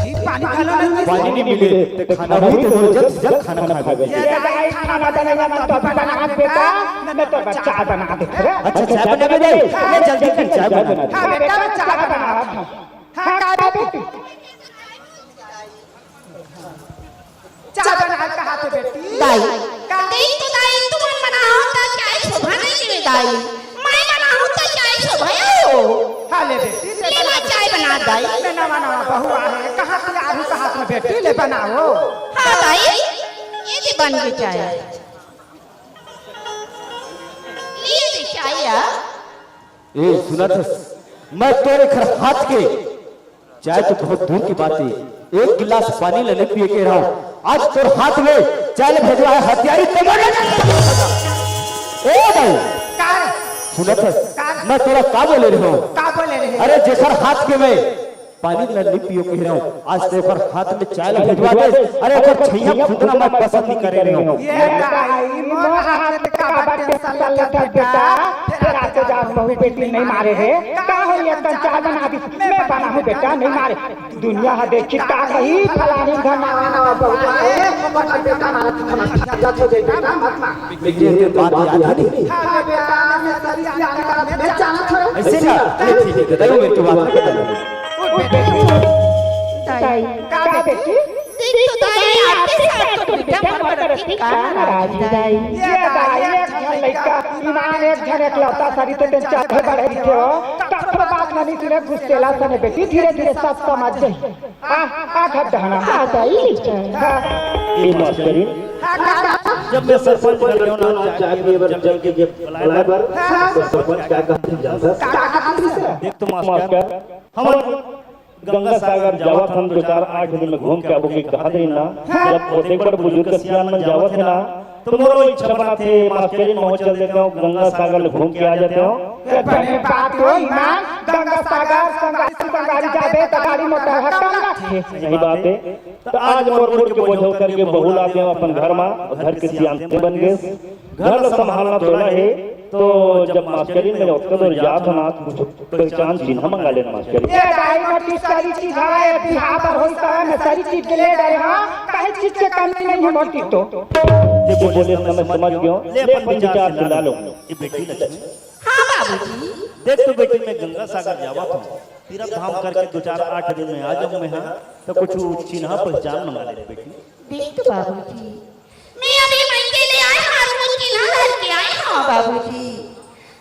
ई पानी खाना नहीं मिले। पानी नहीं मिले। ते खाना होही तो मोला जल्द से जल्द खाना खाबे। ये दाई खाना बनाना मत तो बना बेटा, मैं तो बच्चा बना दे। अच्छा, चाय बनाबे दाई? ले जल्दी कर चाय बना। हाँ बेटा, मैं चाय बना। हाँ, का बेटी? चाय बना कहा थे बेटी? दाई। का? देख तो दाई, तुमन बनाओ त चाय शोभा नहीं देवे दाई। मैं बनाऊं त चाय शोभा हो। हाँ, ले बेटी, ले ले मैं चाय बना दाई। मैं नवा नवा बहू आहे, कहाँ तैयार हूँ, कहाँ से बेटी ले बनाओ। हाँ दाई, ये दे बन के चाय। ये दे चाय आ। ए, सुनत हस? मैं तोरे घर हाथ के चाय तो बहुत दूर की बात हे, एक गिलास पानी ल नइ पिए के रहंव, आज तोर हाथ में चाय ल भेजवा हे हथियारी तैयार हे। ए भाई, का? सुनत हस? का? मैं तोला का बोले रहंव? का बोले रहे? अरे जेकर हाथ के मैं पानी ल नइ पियो के रहंव, आज तो ओकर हाथ में चाय ल भेजवा दे। अरे ओकर छैया फूंकना मैं पसंद नइ करे रहंव। ये भाई, मोर हाथ में का बात टेंशन लेथस बेटा? फेर आके जा बहू बेटी नइ मारे हे, का होही, एक कन चाय बना दी। मैं बनाहूँ बेटा, नइ मारे। दुनिया ह देखी का कही, फलानी घर नवा नवा बहू आए, ओकर बेटा मारत खाना खा जात हो जाए, बेटा मत मार। लेकिन ये तो बात याद है नहीं। हाँ बेटा, मैं सही जानत हूँ, मैं जानत हूँ। ऐसे ना? अरे ठीक है, बताइए मेरे को बात। ताई, का बेटी? देख तो दाई, आपके साथ तो बेटा मर रखी का नाराज दाई। ये दाई, एक झन लइका, ईमान एक झन एकलौता सरी तो तेन चाहे बड़े दिखे हो, तब तो बात नहीं सुने, गुस्सेला सने बेटी, धीरे धीरे सब समझ जाई। आ, आ, घर डहना। आ, दाई, ले चल। हाँ। ए मास्टरी, जब मैं सरपंच बन गया ना, चाय पिए बर जम के, के बुलाए बर, हाँ। तो सरपंच का कहत हे जानत हस? का कहत हे? देख तो मास्टर, हमन गंगा सागर जावत हन, दो चार आठ दिन में घूम के आबो के कहत रहिन ना। जब ओतेक बड़ बुजुर्ग सियान मन जावत हे ना, तो मोरो इच्छा बनाथे, मास्टरिन महूं चल देते हो, गंगा सागर ले घूम के आ जाते हो। ये बने बात हो ईमान, गंगा सागर संगारी संगारी जाबे त गाड़ी मोटर ह कम लगथे। सही बात है। तो आज मोर मुड़ के बोझ उतर के बहू ला देव अपन घर मा, घर के सियान बन गे। घर ला संभालना तोला हे। तो जब मास्टरिन में ओतका दूर जात हो ना, तो कुछ पहचान चिन्हा मंगा लेना मास्टरिन। ये दाई मोटी सारी चीज हवय, बिहाव बर होइस हवय, मैं सारी चीज के ले डरे हवं, काहे चीज के कमी नहीं है मोटी तो। ये बोले तो मैं समझ गया हूँ, ले अपन विचार से ला लो। ये बेटी लक्ष्मी। हाँ बाबूजी। देख तो बेटी, मैं गंगा सागर जावत हूँ, तीरथ धाम करके दो चार आठ दिन में आ जाऊँ मैं, हाँ, तो कुछ चिन्हा पहचान मंगा ले बेटी। देख तो बाबूजी, मैं अभी मंदिर ले आए हूँ, कुछ चिन्हा धर के आए हूँ बाबूजी।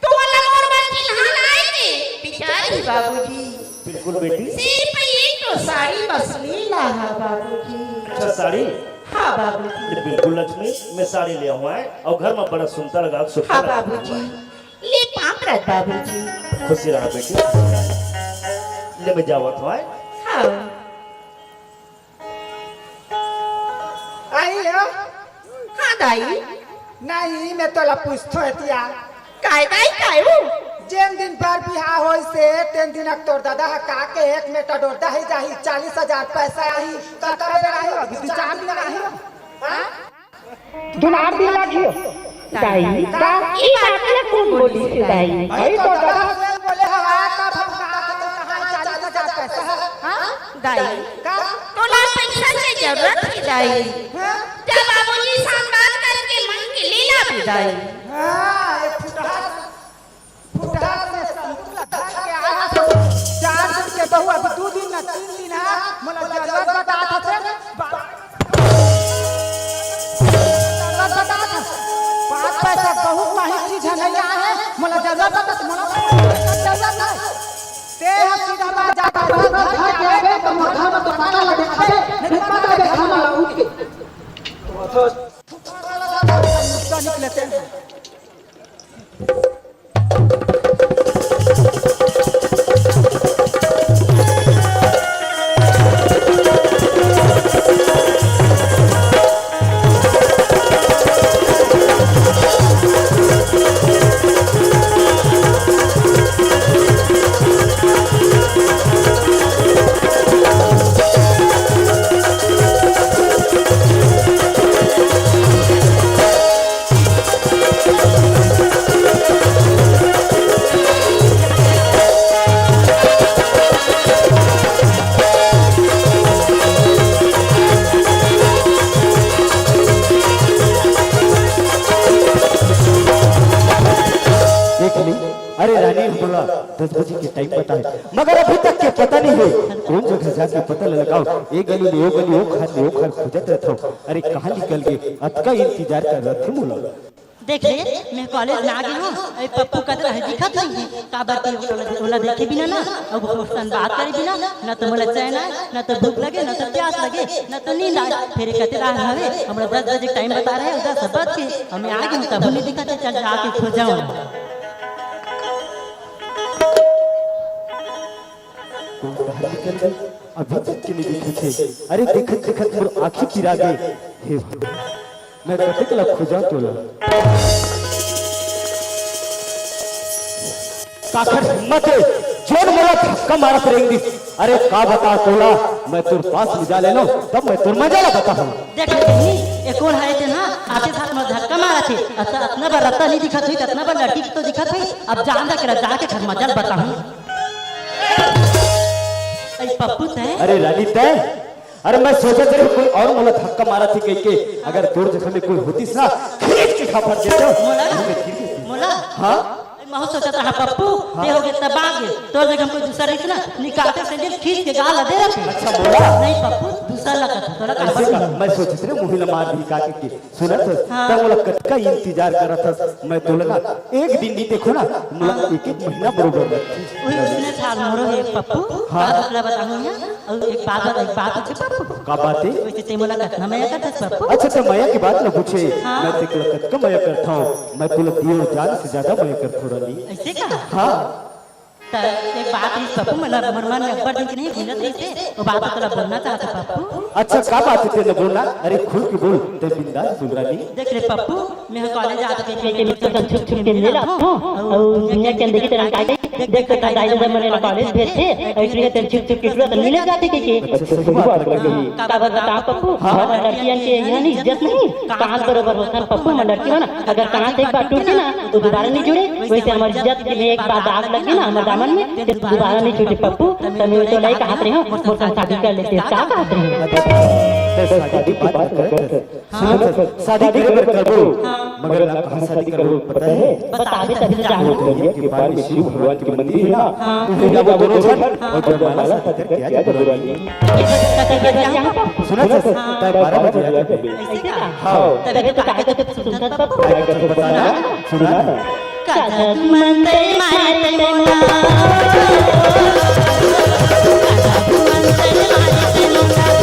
तो वाला मोर बर चिन्हा लाए के बिचारी बाबूजी। बिल्कुल बेटी। सिर्फ एक तो साड़ी बस लीला है बाबूजी। अच्छा साड़ी? हाँ बाबूजी। ले बिल्कुल लक्ष्मी, मैं साड़ी ले आऊँ आए, और घर में बड़ा सुंदर लगा, सुंदर हाँ लगा। बाबूजी। ले पाँव परत बाबूजी। खुशी रहा बेटी। ले मैं जावत हूँ आए। हाँ। आई हो? हाँ दाई। नहीं, मैं तोला पूछथो एतिया। काय दाई, काय हो? जेन दिन पर बिहाव होइस हे, तेन दिन तोर दादा ह का के एक मेटा डोरदा ही जाही, चालीस हजार पैसा आही, कतका बेर आही? अभी दू चार दिन आही। हाँ? दुनार दिन लागियो। दाई, का ई बात ला कोन बोलिस हे दाई? भाई, तो डबल बोले हवा, तब हम कहा, कहाँ चालीस हजार पैसा है? हाँ? दाई, का? तोला पैसा के जरूरत हे दाई। हाँ? जा बाबूजी से बात करके मंग के ले ला बे दाई। हाँ, एक फुटहा फुटहा से संतुला धर के आया तो चार दिन के बहू, अभी दू दिन ना तीन दिन है, मोला जरूरत बता था से, जरूरत बता था। पाँच पैसा बहुत महंगी चीज है, नहीं आया है, मोला जरूरत बता था, मोला जरूरत है। ते हम सीधा बात जाता है, घर के आवे तो मोर घर में तो पता लगे, अबे, नहीं पता लगे, घर में उठ के। तो निकले थे। देख ली, अरे रानी, हमला दस बजे के टाइम पता है, मगर अभी तक के पता नहीं है। कौन जगह जाके पता लगाओ, एक गली ले, ओ गली, ओ खान ले, ओ खान खोजत रहत हूँ। अरे कहाँ निकल गए, अतका इंतजार कर रहे थे मोला। देख ले, मैं कॉलेज में आ गई हूँ, अरे पप्पू कतरा है दिखत नहीं है, काबर के ओला, ओला देखे बिना ना, अब ओसन बात करे बिना, ना तो मोला चैन आए, ना तो भूख लगे, ना तो प्यास लगे, ना तो नींद आए। फिर कहते रहा हवे, हमरा दस बजे टाइम बता रहे हैं, दस बज के, अब मैं आ गई हूँ, तब नहीं दिखत है, चल जाके खोजाऊँ। कौन बाहर निकल गई? अभी तक के नहीं दिखत हे। अरे देखत देखत मोर आँखी पिरा गे। हे भगवान, मैं कतेक ला खोजा तोला। काखर हिम्मत हे, जोन मोला धक्का मारत रेंग दिस। अरे का बता तोला, मैं तोर पास ले जा ले लो, तब मैं तोर मजा ला बताहूँ। देख ले बहिनी, ए कोन हरे तेन ह, आते साथ मोला धक्का मारत हे। अत-, अतना बार रत्ता नहीं दिखत होई, अतना बार लड़की तो दिखत होई, अब जान दा के जाके घर मजा ला बताहूँ। अरे पप्पू तैं? अरे रानी तैं? अरे मैं सोचत रहे कोई और मोला धक्का मारत हे कह के, अगर तोर जगह में कोई होतिस ना, खींच के खपट देते। मोला? मोला? हाँ? महू सोचत रहा पप्पू, हाँ। ते हो गए तबाह गे, तोर जगह में कोई दूसरा रहिस ना, निकालते सैंडल खींच के गाल दे रखे। अच्छा मोला? नहीं पप्पू, दूसरा लगत है, तोला का ऐसे पता का? नहीं? मैं सोचत रहे मुही ला मार दी का के। सुनत हस? हाँ। त मोला कतका इंतजार करत हस? मैं तोला ना एक दिन नहीं देखो ना, मोला हाँ। एक एक महीना बरोबर लगथे। वही उसने छाल मोरो हे पप्पू, हाँ। बात ला बताहूँ ना, और एक बात, एक बात पूछे पप्पू। का बात हे? वैसे ते मोला कतना मया करत हस पप्पू? अच्छा, त मया के बात ला पूछे। हाँ। मैं तेला कतका मया करत हूँ, मैं तोला दियो जान से ज्यादा मया करत हूँ रानी। ऐसे का? हाँ। त एक बात रहिस पप्पू, मतलब मोर मन में अब्बड़ दिन के नहीं गुंजत रहिस हे, वो बात तोला बोलना चाहत हंव पप्पू। अच्छा, का बात हे तेला बोलना? अरे खुल के बोल, तैं बिंदास बोल रानी। देख रे पप्पू, मैं ह कॉलेज जात हंव कहिके मित्र संग छुप छुप के मिले ला, हाँ, अउ दुनिया के अंदर की तरह काहे, देख तो दाई ददा मन ला कॉलेज भेजथे, अउ इतनी तें छुप छुप के टूरा संग मिले जाथे कहिके। अच्छा, सही बात लगे। का बात बताओ पप्पू, हाँ। हमर लड़कियन के यह नहीं इज्जत नहीं, कांच बरोबर होथन पप्पू, हमर लड़की मन अगर कांच एक बार टूट गे ना, तो दोबारा नहीं जुड़े। वैसे हमर इज्जत में एक बार दाग लग गे ना हमर दामन में, तो दोबारा नहीं छूटे पप्पू। त मैं तो नहीं कहत रहे हंव, मोर संग शादी कर लेते, का कहत रहे हंव? अच्छा, शादी की बात करत हस। सुन, शादी करे बर करबो, मगर ना कहां शादी करबो पता हे? बताबे तभी तो जानबो। नदिया के पार में शिव भगवान के मंदिर हे ना, उहें जाबो दोनों झन अउ जयमाला शादी करके आ जाबो रानी। सुनत हस, तैं बारह बजे आ जाबे। ऐसे का? हाँ। तभी तो काहे तो सुनत पप्पू। काय करथस बता ना, सुना ना। कथक मंतर मारे ते मोला। कथक मंतर मारे ते मोला।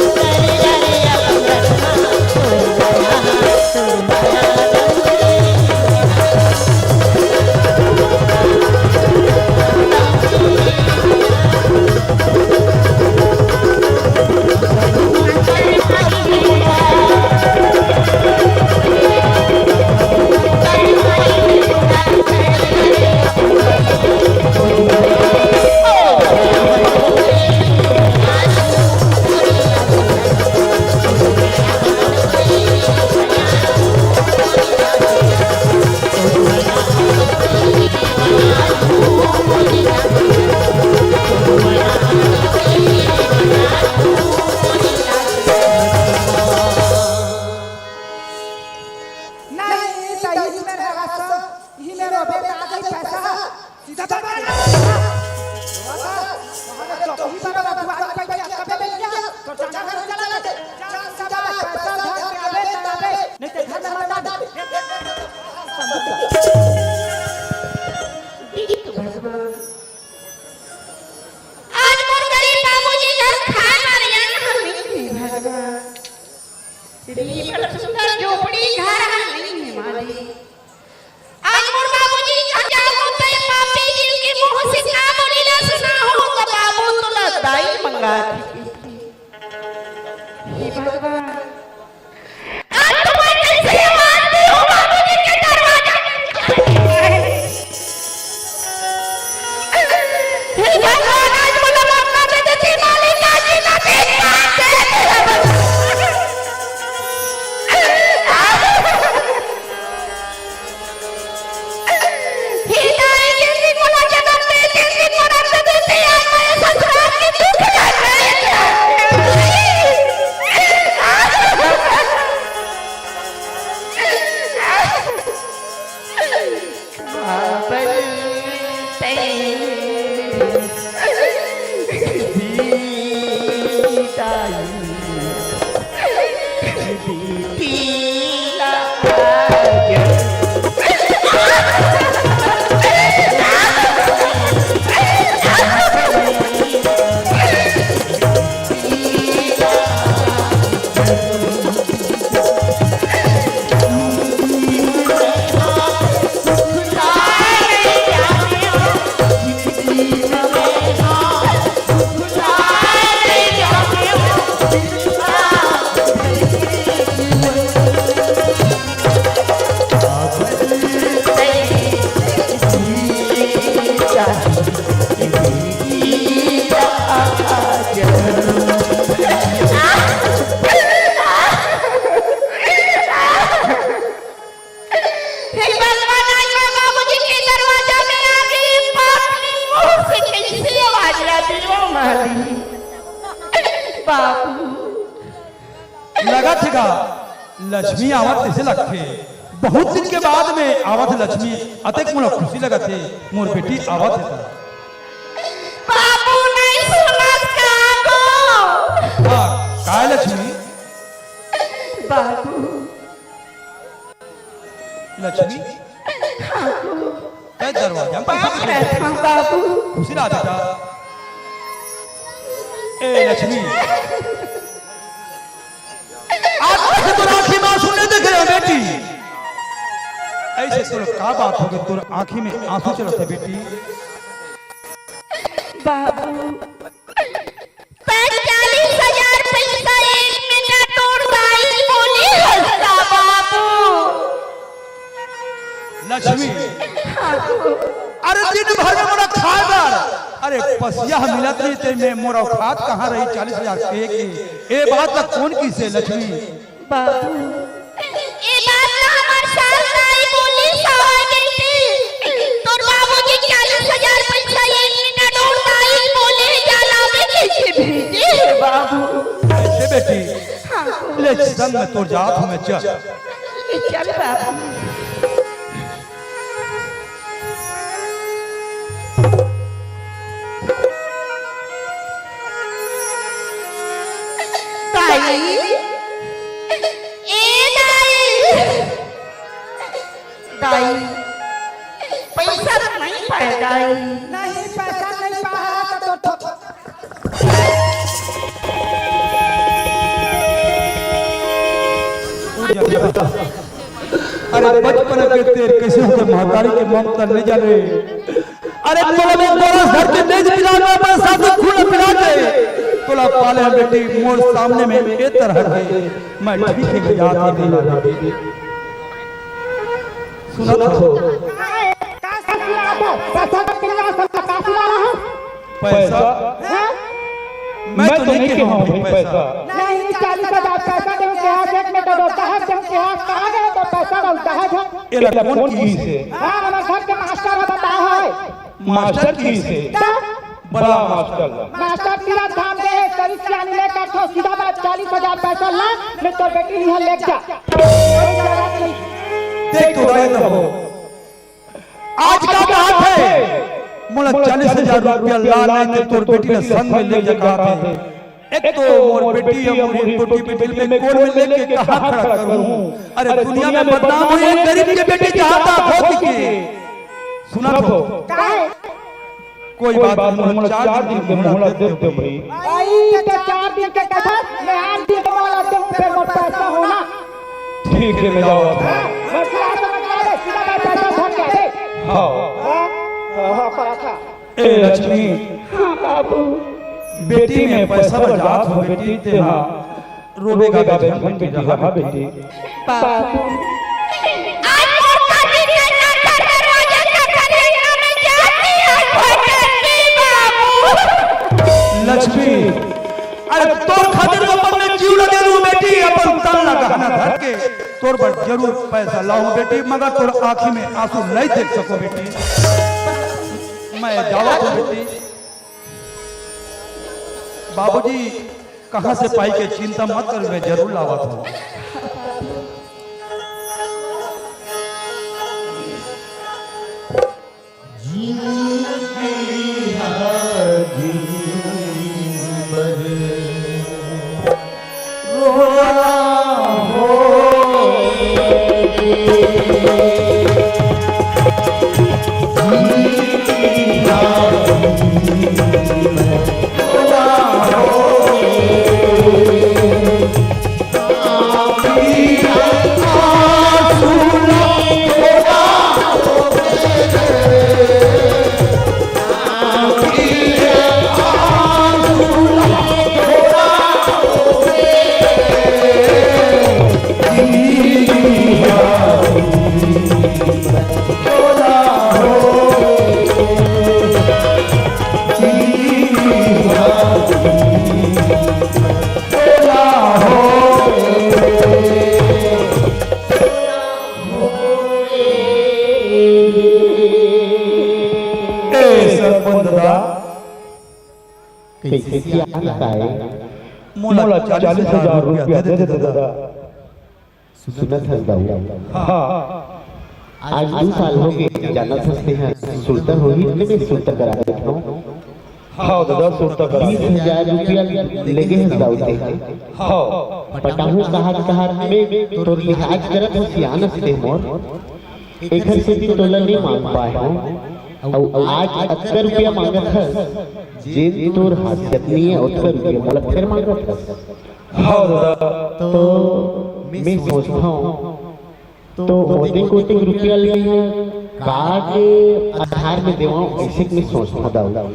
नहीं, त इही मेर हवस, इही मेर रोबे त आ जाही पैसा। सीधा तो मार। वहाँ का, वहाँ का चौकी पर वाला दुआर पे बैठ के कबे बैठ गया? तो जाना घर चला गया। जा, सीधा पैसा धर के आवे, तब आवे। नहीं तो घर में मत आवे। आज मोर गरीब बाबूजी घर खाए बर अन्न नहीं हे भगवान। तेरी बड़ सुंदर झोपड़ी घर नहीं हे मालिक। आज मोर बाबूजी घर जाहूं त ये पापी जी के मुंह से का बोली ला सुना हो त बाबू तोला दाई मंगा दी। हे भगवान, आज तो मैं कैसे ये मानती हूँ बाबूजी के दरवाजा में। हे भगवान, आज मोला मौका दे दे, मालिक, आज ना देख पाते। हे दाई, जिन दिन मोला जनम दे, जिन दिन मोला दे, आज मैं ससुराल के दुख जान रही हूँ। हे भगवान, आज मैं बाबूजी के दरवाजा में आ गई, पापी मुंह से कैसी आवाज आती हो मारी? बाबू। लगत हे गा, लक्ष्मी आवत तइसे लगथे। बहुत दिन के बाद में आवत हे लक्ष्मी, अतेक मोला खुशी लगत हे, मोर बेटी आवत हे त। बाबू नहीं सुनत का गो? हाँ, काय लक्ष्मी? बाबू। लक्ष्मी? हाँ गो। तैं दरवाजा में पैसा पाँव दिखा। परत हंव बाबू। खुशी रहा बेटा। ए लक्ष्मी, आज तक तोर आँखी में आंसू नहीं देखे हंव बेटी। ऐसे तोर का बात होगे, तोर आँखी में आंसू चलत हे बेटी? बाबू, पैंतालीस हजार पैसा एक मिनट और दाई बोले हस का बाबू। लक्ष्मी, अरे दिन भर में मोला खाए बर, अरे पसिया ह मिलत नहीं ते में मोर औकात कहाँ रही चालीस हजार के, के? ए बात ला कौन किसे लक्ष्मी? बाबू, ए बात ला हमर सास दाई बोली सवाई बेटी। तोर बाबूजी चालीस हजार पैसा एक मिनट और दाई बोले, जाना में कैसे भेजे हे बाबू? कैसे बेटी? हाँ। ले संग में तोर जात हूँ मैं, चल। ले चल बाबू। दाई, ए दाई, दाई, पैसा तो नहीं पाए दाई। नहीं, पैसा नहीं पाए तो, तो, तो। अरे बचपन के तेर कैसे होते महतारी के ममता नहीं जाने। अरे तोला मैं गोरस धर के नहीं पिला, मैं अपने साथ खून पिला के तोला पाले हैं बेटी, मोर सामने में ए तरह के मैं ठीक है याद ही नहीं ला बेटी। सुनत हो? पैसा? मैं तो नहीं कहा हूँ भाई पैसा। नहीं, चालीस हजार पैसा दे के आज एक में तो दो, कहाँ से हम के आज कहाँ गए तो पैसा डालता है घर? एला कौन की से? हाँ, हमारे घर के मास्टर है, बताया है। मास्टर की से? बड़ा मास्टर ला। मास्टर तीरथ धाम दे है, सरी सियानी लेकर थो, सीधा बात, चालीस हजार पैसा ला, नहीं तो बेटी यहाँ ले जा। कोई जरूरत नहीं। देख तो रहे तो हो। आज का बात है, मोला चालीस हजार रुपया ला नहीं तो तोर बेटी ला संग में ले जा कहा थे। एक तो मोर बेटी अउ मोर टोटी बिटिल में कोर में लेके कहाँ खड़ा करूँ? अरे दुनिया में बदनाम होई, गरीब के बेटी जहाँ तक होती के। सुना तो। काहे? कोई बात नहीं, मोला चार दिन के मोहलत दे दो भाई। आई तो चार दिन के कथा, मैं आठ दिन के मोहलत दूँ, फिर मोर पैसा होना। ठीक है, मैं जाओ। मैं फिर आ तो मैं जा रहे, सीधा मैं पैसा उठा के आ रहे। हाँ। हाँ, हाँ, हाँ, पर अच्छा। ए लक्ष्मी, हाँ बाबू। बेटी में पैसा बचात हो बेटी, ते हा रोबे गाबे झन बेटी रहा बेटी। बाबू। आज मौका दिन में ना घर दरवाजा खटखट करना मैं जाती हूँ भटकती बाबू। लक्ष्मी, अरे तोर खातिर अपन मैं जीव लगे दूँ बेटी, अपन तन ला गहना धर के तोर बर जरूर पैसा लाऊं बेटी, मगर तोर आँखी में आंसू नहीं देख सको बेटी। मैं जावत हूँ बेटी। बाबूजी कहाँ से पाई के चिंता मत कर, मैं जरूर लावत हूँ। ए सरपंच दादा, कैसे क्या आता है? मोला चालीस हजार रुपया दे दे दादा। सुनत हस बाबू? हाँ। आज दू साल हो गए, जानत हस तेहा, सुरता होही, ले मैं सुरता करा देत हूँ। हाँ दादा, सुरता करा दे। बीस हजार रुपया लेगे हस दाऊ ते। हाँ। पटाहूँ कहत कहत में तोर लिहाज करत हूँ, सियान हस ते मोर। एखर सेती तोला नहीं मांग पाए हूँ। अउ आज अतका रुपया मांगत हस, जेन तोर हासियत नहीं है, ओतका रुपया मोला फेर मांगत हस। हाँ दादा। तो मैं सोचत हूँ, तो ओतेक ओतेक रुपया ले मैं का के आधार में देवंव, अइसे मैं सोचत हूँ दाऊ।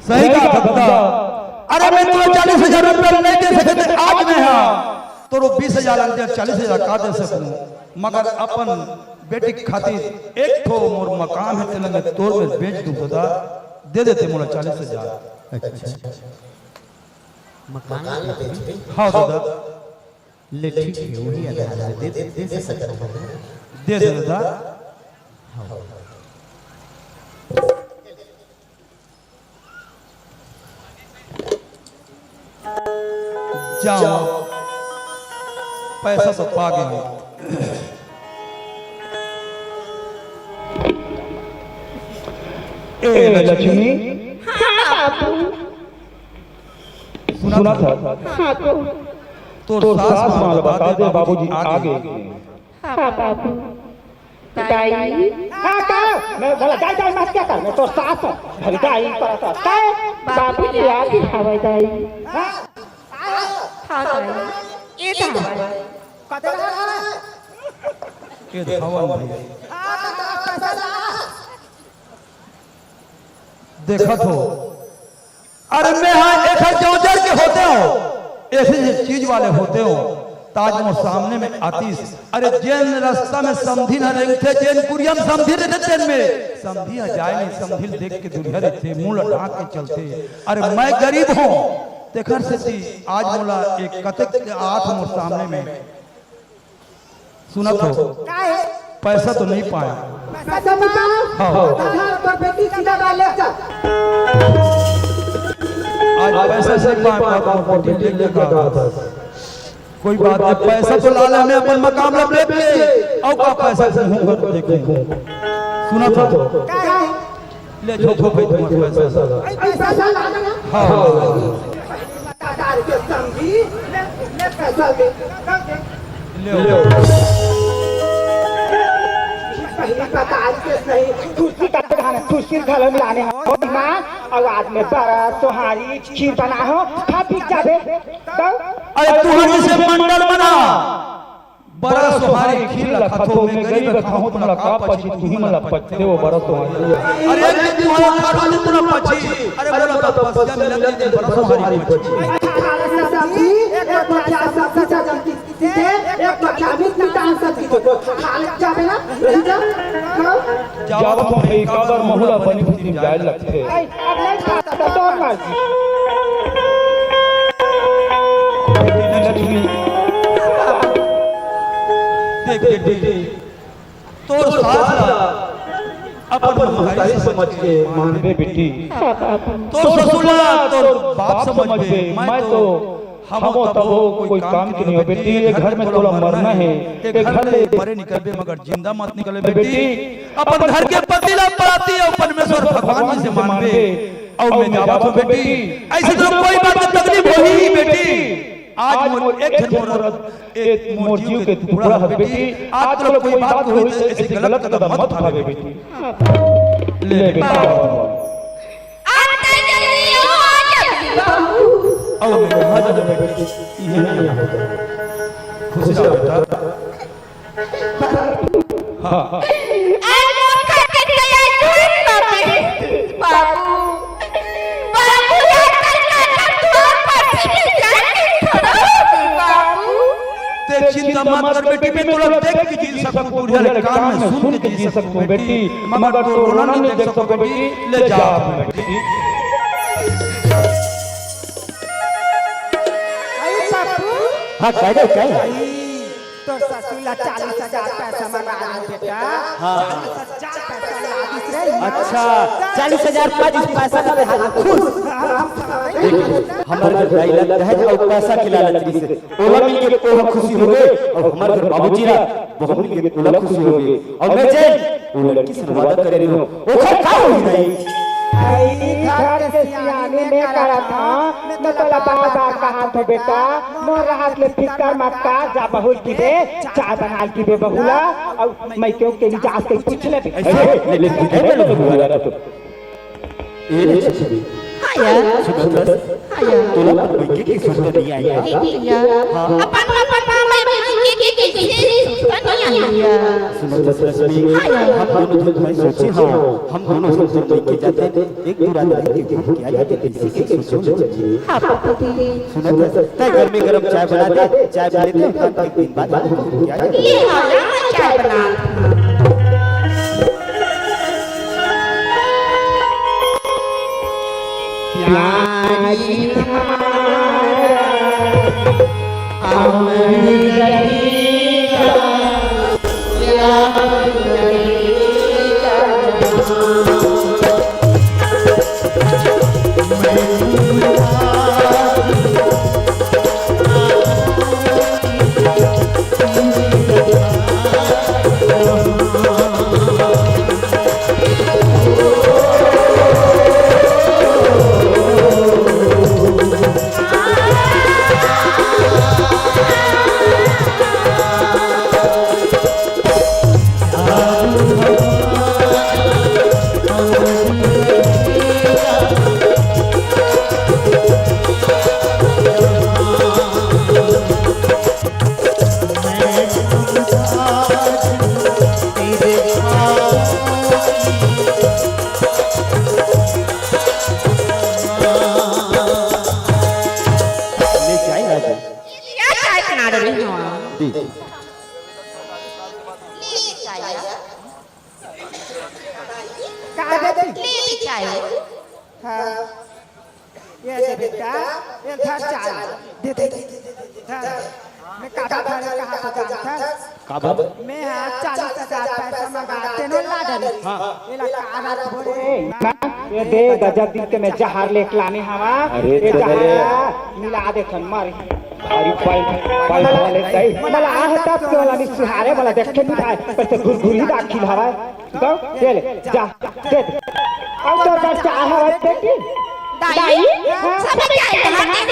सही कहा था दादा। अरे मैं तोला चालीस हजार रुपया नहीं दे सके थे आज मैं, हाँ, तोरो बीस हजार अंदर चालीस हजार का दे सकूं, मगर अपन बेटी के खातिर एक ठो मोर मकान है, तेला मैं तोर में बेच दूं दादा, दे देते मोला चालीस हजार। अच्छा, मकान बेच दे। हाँ दादा। ले ठीक है, वही आधार दे दे, दे सकत हो। दे दे दादा। जाओ, पैसा तो पा गए। ए लक्ष्मी, हाँ बाबू। सुना था? हाँ बाबू। तोर सास माँ ला बता दे, बाबूजी आ गए। हाँ बाबू। दाई। का, का? मैं बोला, दाई, दाई मत क्या कर, मैं तो सास हूँ। अरे दाई, पर तो का? बाबू जी आ गए हवाई दाई। हाँ? हाँ दाई। ये तो हवाई। ये धावन भाई। देखत हो, अरे मैं हा एखर जौजर के होते हो, ऐसे जे चीज वाले होते हो, ताज मोर सामने में आतिस। अरे जेन रास्ता में समधिन ह रेंगथे, जेन कुरिया में समधिन रहिथे, तेन में समधी ह जाए नहीं, समधिन देख के दुरिहा रहिथे, मुंह ल ढांक के चलथे। अरे मैं गरीब हूँ, तेखर सेती आज मोला एक कतेक के आत मोर सामने में सुनत हो? का है? पैसा तो नहीं पाया। पैसा नहीं पाया? हाँ। तो घर पर बेटी सीधा बाहर ले जा। आज पैसा नहीं पाया, तो बेटी लेके कहा था। कोई बात नहीं, पैसा तो ला ले, मैं अपन मकान में बैठ के, और का पैसा से मुंह कर देखूं। सुनत हो? का है? ले, झोंको भाई, तुम्हारे पैसा ला। भाई, पैसा ला ना। हाँ। पता डाल के समधी, ले, ले पैसा दे। ले। ले। पहली पता डाल के नहीं, खुशी का खाना, खुशी घर में लाने हो, माँ, और आज में बरा, सोहारी, खीर बना हो, खा पी जाबे। तो अरे, तू हमारे से मंडल बना। बरा सोहारी खीर ला खाथो, मैं गरीब खाहूं, तुमला का पची, तुही मन ला पचथे वो बरा सोहारी। अरे, एक दिन तू हला खाथो, तो तुमला पची। अरे, बोला, तपस्या में लग दिन बरा सोहारी पची। एक बार क्या सब कुछ जल्दी कीजिए, एक बार क्या मिट मिटान सब कीजिए, तो खा ले जाबे ना, रही जा। जावत हूं भाई, काबर महू ला बनी खुशी जाए लगथे। अब नहीं खाता तो तोर मर्जी। लक्ष्मी, देख बेटी, तोर सास ला अपन महतारी समझ के मानबे बेटी। तोर ससुर ला तोर बाप समझबे, मैं तो हमो तबो कोई काम के नहीं हो बेटी, ये घर में तोला मरना है, ये घर ले मरे निकलबे मगर जिंदा मत निकलबे बेटी। अपन घर के पति ला पराती अउ परमेश्वर भगवान जी से मानबे। अउ मैं जावत हूं बेटी, ऐसे तो कोई बात के तकलीफ होही ही बेटी। आज मोर एक झन मोर, एक मोर जीव के टुकड़ा हस बेटी। आज तोला कोई बात होही तो ऐसे गलत कदम मत उठाबे बेटी। ले बेटा। अंकल जल्दी आओ, आ जल्दी। आओ बेटा, आ जाओ बेटा। ये नहीं आओ। खुश रहो बेटा। हाँ। आज वो खा के गया झूठ बाबू। बाबू, बाबू, अंकल का तुम पर से जाके खड़ा हो गए, बाबू। ते चिंता मत कर बेटी, मैं तोला देख के जी सकूं, बुढ़िया ले कान में सुन के जी सकूं बेटी, मगर तोर रोना नहीं देख सकूं बेटी, ले जा बेटी। अरे बाबू। हाँ, कह दे, कह। अरे, तोर ससुर ला चालीस हजार पैसा मंगा ली बेटा। हाँ। चालीस हजार पैसा ला दिस रे। अच्छा, चालीस हजार पा दिस पैसा ला दे, हाँ, खुश। देख, हमर घर दाई ला दहेज अउ पैसा के लालच दिस। ओला मिल के ओहा खुशी होगे, अउ हमर घर बाबूजी ला बहू मिल के ओला खुशी होगे। अउ मैं जेन ओ लड़की से वादा करे रहे हो, ओखर का होई नहीं? अरे, घर के सियाने में करत हंव, मैं तोला बार-बार कहत हंव बेटा, मोर रहत ले फिकर मत कर, जा बहू ल किबे, चाय बना के दे बहू ला, अउ मैं क्यों के मिजाज के पूछ ले। ऐसे ले, ले, ले, ले, ले, ले, ले, ले, ए रे छछरी। हाँ यार। सुंदर। हाँ यार। तोला अपन बइठे के सुरता नइ आय। ए भैया। हाँ। अपन, अपन मामा बइठे के, के, के, सुनो तो लक्ष्मी, हम दोनों झन भाई सोचे हव, हम दोनों झन तोर मइके जाते, एक दू रात रहिके घूम के आ जाते, कइसे कइसे सोचो जी। हाँ, पापा जी। सुनत हस, तैं गरमे गरम चाय बना दे, चाय पी लेते, तब एक दिन बाद घूम के आ जाते। ले हाँ, ला, मैं चाय बना। प्यारी हमारा अमर रहेगा, याद रहेगा। ले चाय राजू। क्या चाय बना रही हो आप? दी। ले चाय। का दे दी? ले चाय। हाँ। ये दे बेटा, ये धर चाय। दे, दे, दे, दे, दे, दे, धर। मैं काका धरे कहाँ को जानता? काबर? मैं हाँ चालीस हजार पैसा मंगा, तेनो ला डरी। हाँ। ये ला कारा थोड़े। ए, माँ, ये दे, गजब दिन के मैं जहर लेके लाने हवा। अरे, ये चले। जहर मिला दे थन मारी। अरे, पाई, पाई वाले सही। मला आहे तब के वाला नि सुहारे वाला देखे नि भाई, पर से गुरगुरी दाखिल हवा। तो, ये ले, जा, दे दे। अब तो बस चाह है बेटी। दाई, दाई, हाँ, सब सब क्या क्या है? है?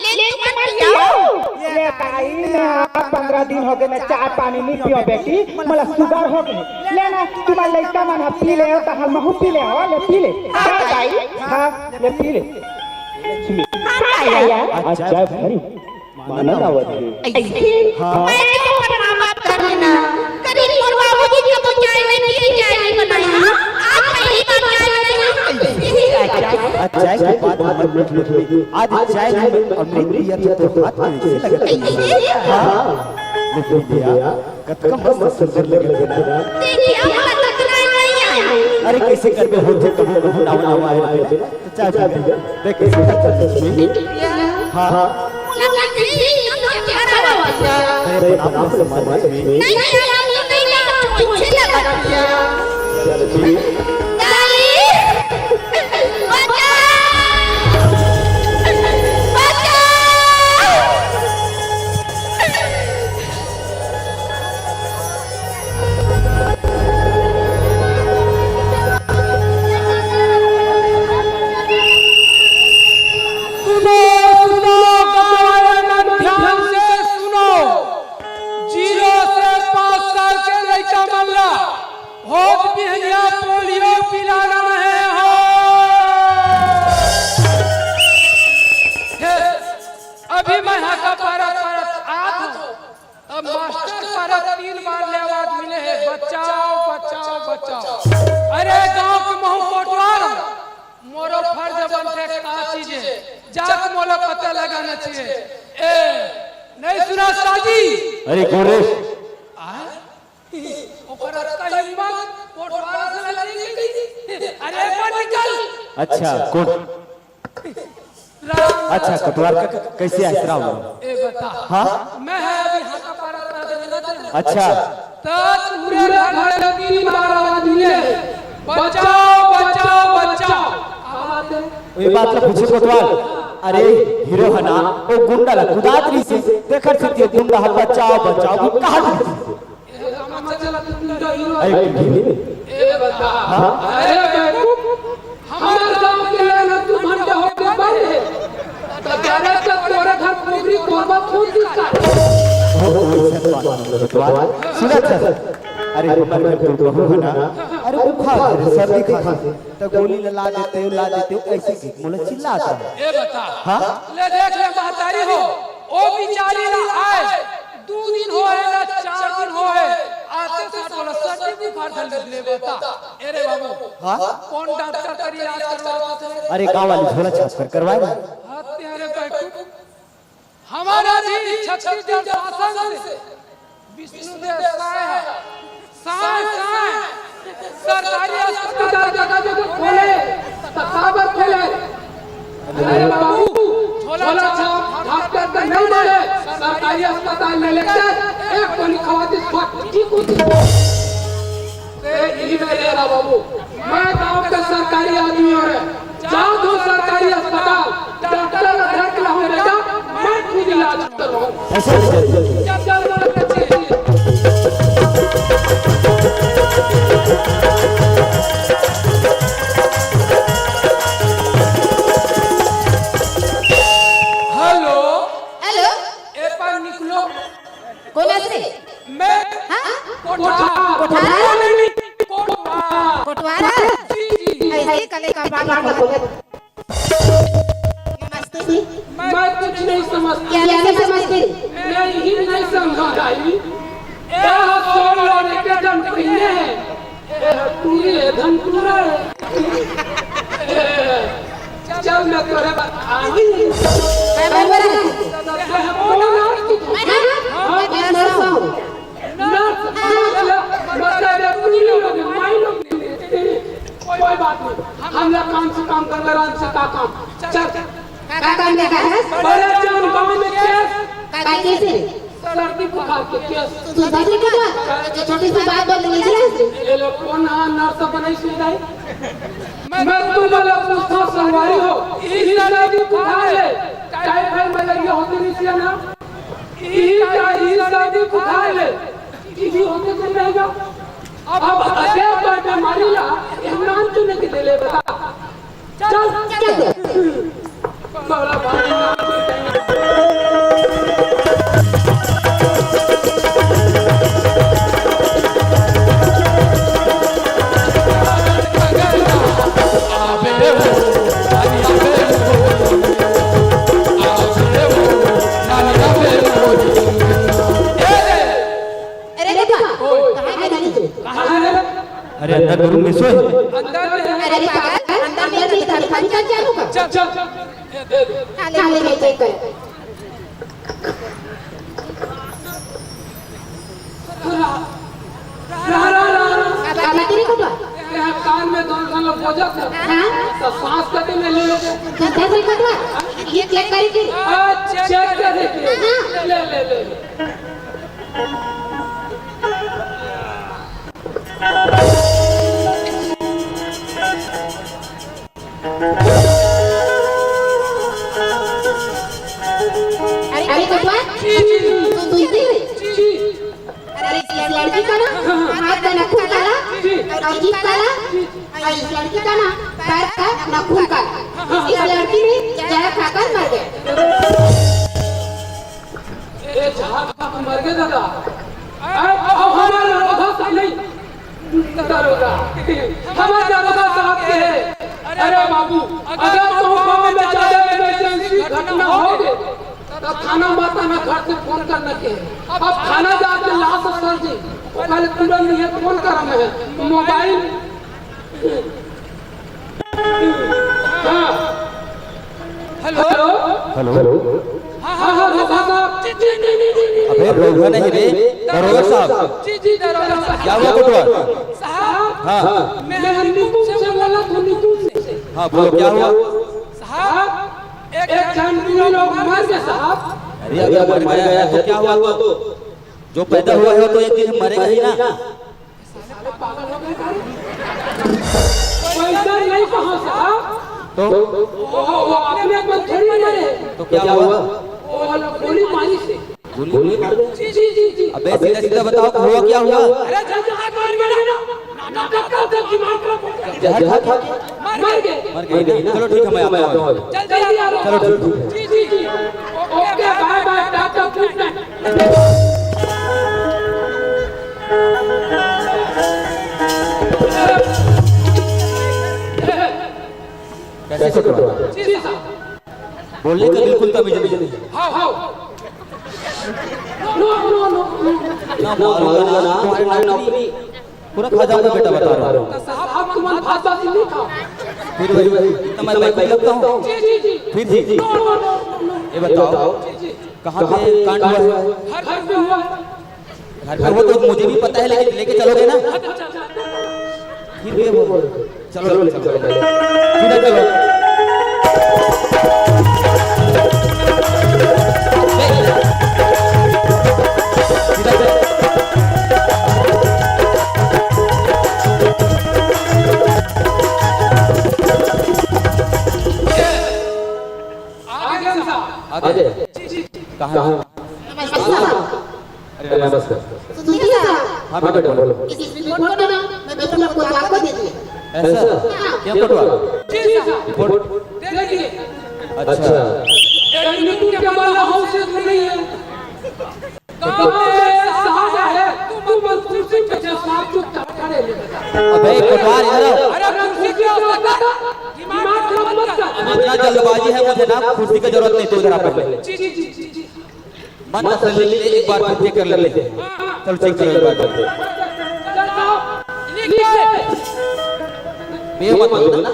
ले, ले, तुम मत पियो। ये दाई, मैं पंद्रह दिन हो गए, मैं चाय पानी नहीं पियो बेटी, मला सुगर हो गई। ले ना, तुम्हारे लड़का मन ह पी ले, तो हम महू पी ले हो, ले पी ले। हाँ, दाई। हाँ, ले पी ले। हाँ, दाई। आज चाय भारी। मानत आवत हे। अइसे? हाँ। मैं तो प्रणाम बात कर लेना। कभी मोर बाबूजी का तो चाय नहीं पिए, चाय नहीं बनाई, हाँ? आज पहली बार चाय बनाई, हाँ? अइसे? अच्छा, अच्छा, एक बात हमर मीठ मीठ में। आज चाय में अमृत पिया तो हाथ में से लगत हे। अइसे? हाँ। ले पी ले यार। कतका मस्त सुंदर लगे ना। देखिए, हम तो तुरंत नहीं आए। अरे, कैसे करके होथे, कभी कहूँ नावा नावा आए। चाय पी ले। देख, कैसे करके होथे। हाँ। अरे, प्रणाम, प्रणाम, प्रणाम। सुनो, सुनो, गाँव वाले मन ध्यान से सुनो। जीरो से पाँच साल के लइका मन ला भोज बिहनिया पोलियो पिलाना हे हो। हे, अभी मैं हाका पारा पारा आत हूँ। अब मास्टर पारा तीन बार ले आवाज मिले हे, "बचाओ, बचाओ, बचाओ।" अरे गांव के महू कोटवार, मोरो फर्ज बनथे का चीज हे, जाके मोला पता लगाना चाहिए। ए, नहीं सुना साजी? अरे गोरेश। आ? ओकर अतका हिम्मत, कोटवार से लड़ी गई। अरे एक बार निकल। अच्छा, कोट- राम अच्छा, कोटवार का कैसे आश्रम? ए बता। हाँ? मैं है अभी हाथा पारा था, अच्छा। तो पूरे घर में तीन बार आवाज मिले, "बचाओ, बचाओ, बचाओ।" आवाज दे। ये बात ला पूछे कोटवार। अरे, हीरो है ना, वो गुंडा ला कुदात रही से, देखर से ते गुंडा है, "बचाओ, बचाओ," वो कहा रही से? ए, रामा चला, तू गुंडा हीरो है। अरे, ए बता। हाँ? अरे बेवकूफ, हमारे गांव के लिए ना तू भंडा हो के बने। तो जा रे, तो तोरे घर कोबरी कोरबा फूट दिखा। ओ, ओ, सतवान, सतवान। सुना, सर। अरे, हमारे घर तो बहू है ना। अरे, बुखार है, सर्दी खांसी। तो गोली ला देते हो, ला देते हो, ऐसे की, बोले चिल्लाता है। ए बता। हाँ? ले देख ले महतारी हो, ओ बिचारी ला आए। दू दिन होए ना चार दिन होए, आते साथ वाला सर्दी बुखार धर ले बता। ए रे बाबू, हाँ? कौन डॉक्टर कर इलाज करवावत हे? अरे, गांव वाली झोला छाप कर करवाए ना। हत्या रे बैकुंठ। हमारा भी छत्तीसगढ़ शासन से विष्णुदेव साय हे। साय, साय। सरकारी अस्पताल जगह जगह खोले, त काबर खोले? अरे बाबू, झोला छाप, छाप डॉक्टर तो नहीं बोले, सरकारी अस्पताल में लेकर एक गोली खवाती, ठीक होती। ए, ई मेरे रा बाबू, मैं गांव के सरकारी आदमी हूँ रे। जाओ तो सरकारी अस्पताल, डॉक्टर अध्यक्ष लाओ बेटा, मैं खुद इलाज करूँ। ऐसे ही चल, चल, चल। चल, चल, चल, चल। हेलो। हेलो। ए पार निकलो। कोन आस रे? मैं हाँ? कोठार। कोठार? कोठार? कोठवार। कोठवार? जी, जी। ऐसे कले का बात बोले। नमस्ते। मैं कुछ नहीं समझती। क्या नहीं समझती? मैं ही नहीं समझ आई। ए, सोलह लड़के जन पहिने हैं। ए, टूरी है, धन टूरा है। ए, चल, मैं तोरे बात आही। मैं बोल रहा हूँ। मैं बोल रहा हूँ। हाँ, मैं बोल रहा हूँ। नर्स, मतलब, मतलब, ये टूरी लोग हैं, माई लोग हैं। कोई बात नहीं, हम लोग काम से काम कर, आराम से का काम। चल। का काम देखा है? बड़े जन गांव में केस। का केस है? सर्दी बुखार के केस। तू सर्दी बुखार? जो छोटी सी बात बोल रही है। ये लोग कौन है नर्स बनाई सुविधा है? मैं तुम वाला पूछता संगवारी हो, इस सर्दी बुखार है, टाइफाइड मलेरिया होती नहीं सी ना? ई का, ई सर्दी बुखार है, टीबी होते तो रहेगा। अब अगर कोई बीमारी ला, ये नाम तूने के दे ले बता। चल, चल। बड़ा भारी नाम। अरे देखा, कहाँ गए नहीं थे? अरे अंदर के रूम में सोए। अरे पागल, अंदर में नहीं था, खाली कर क्या होगा? चल, चल, चल। हाँ, ले, ले, ले, ले, ले। रहा, रहा, रहा, रहा। अब आप तेरी कुटवा। यहाँ कान में दोनों लोग बोझा था। हाँ? तो सांस कटे में ले लेते। तो दस रुपये कुटवा। ये चेक करेगी। आज चेक करेगी। हाँ। ले, ले, ले, ले। अरे, अरे, कटवा, तू सुनती है? अरे, इस लड़की का ना हाथ का नाखून काला और जीभ काला और इस लड़की का ना पैर का नाखून काला। इस लड़की ने जहर खाकर मर गया। ए, जहर खा के मर गए दादा। ए, अब हमारे दरोगा साहब नहीं, दरोगा, हमारे दरोगा साहब के है। अरे बाबू, अगर तुम गाँव में ज्यादा इमरजेंसी घटना हो गए, तो थाना माता ना घर से फोन करना के है। अब थाना जाके लाश सर जी, पहले तुरंत ये फोन करना है, मोबाइल। हाँ। हेलो। हेलो। हाँ, हाँ, हाँ, हाँ, हाँ। जी, जी, जी, जी, जी, जी। अबे, दरोगा नहीं रे, दरोगा साहब। जी, जी, दरोगा साहब। क्या हुआ कोटवार? साहब, हाँ। मैं हनीमून से बोला था, हनीमून से। हाँ, बोलो, क्या हुआ? साहब, एक झन टूरी लोग मर गए साहब। अरे, अगर मर गया है तो क्या हुआ तो? जो पैदा हुआ है वो तो एक दिन मरेगा ही ना। साले पागल हो गए का रे? पैसा नहीं कहा साहब। तो? वो, वो अपने आप में थोड़ी मरे। तो क्या हुआ? वो वाला गोली मारी से। गोली मार दे? जी, जी, जी, जी। अबे सीधा सीधा बताओ, हुआ क्या हुआ? अरे जब जहाँ गोली मारी ना, नाटक का तो दिमाग खराब हो गया। जहर खा के? मर गए। मर गए ना? चलो ठीक है, मैं आता हूँ। जल्दी आ रहा हूँ। चलो ठीक है। जी, जी, जी। ओके, बाय बाय, टाटा, गुड नाइट। कैसे कटवा? जी साहब। बोलने का बिल्कुल तमीज नहीं है। हाँ, हाँ। ना मारूंगा ना, तुम्हारी नौकरी पूरा खा जाऊंगा बेटा, बता रहा हूँ। साहब, तुमन भाषा से नहीं था। फिर वही, इतना मैं बेवकूफ लगता हूँ। जी, जी, जी। फिर जी, जी। No, no, no, no, no। ये बताओ, कहाँ पे कांड हुआ है? घर पे हुआ है। घर पे हो तो मुझे भी पता है, लेकिन लेके चलोगे ना? फिर भी बोल। चलो, चलो, चलो, चलो। सीधा चलो। सीधा चलो। आगे। कहाँ? अरे, नमस्कार। सुनिए साहब, हाँ, मैडम, बोलो। इस रिपोर्ट को ना, मैं बिल्कुल आपको, आपको दे दिया। ऐसा? हाँ। क्या कोटवा? रिपोर्ट? अच्छा। ये मीटिंग के वाला हाउस से दूर नहीं है। गाँव में साहब है, तुम कुर्सी पे जो साहब चुपचाप खड़े ले। अबे, कोटवार, इधर आओ। अरे, कुर्सी पे हो सकता है। दिमाग खराब मत कर। इतना जल्दबाजी है, मुझे ना कुर्सी की जरूरत नहीं, तू इधर आ पहले। जी, जी, जी, जी, जी। मन तसल्ली से एक बार फिर चेक कर लेते हैं। चलो, चेक करो एक बार फिर। ये मत बोलो ना।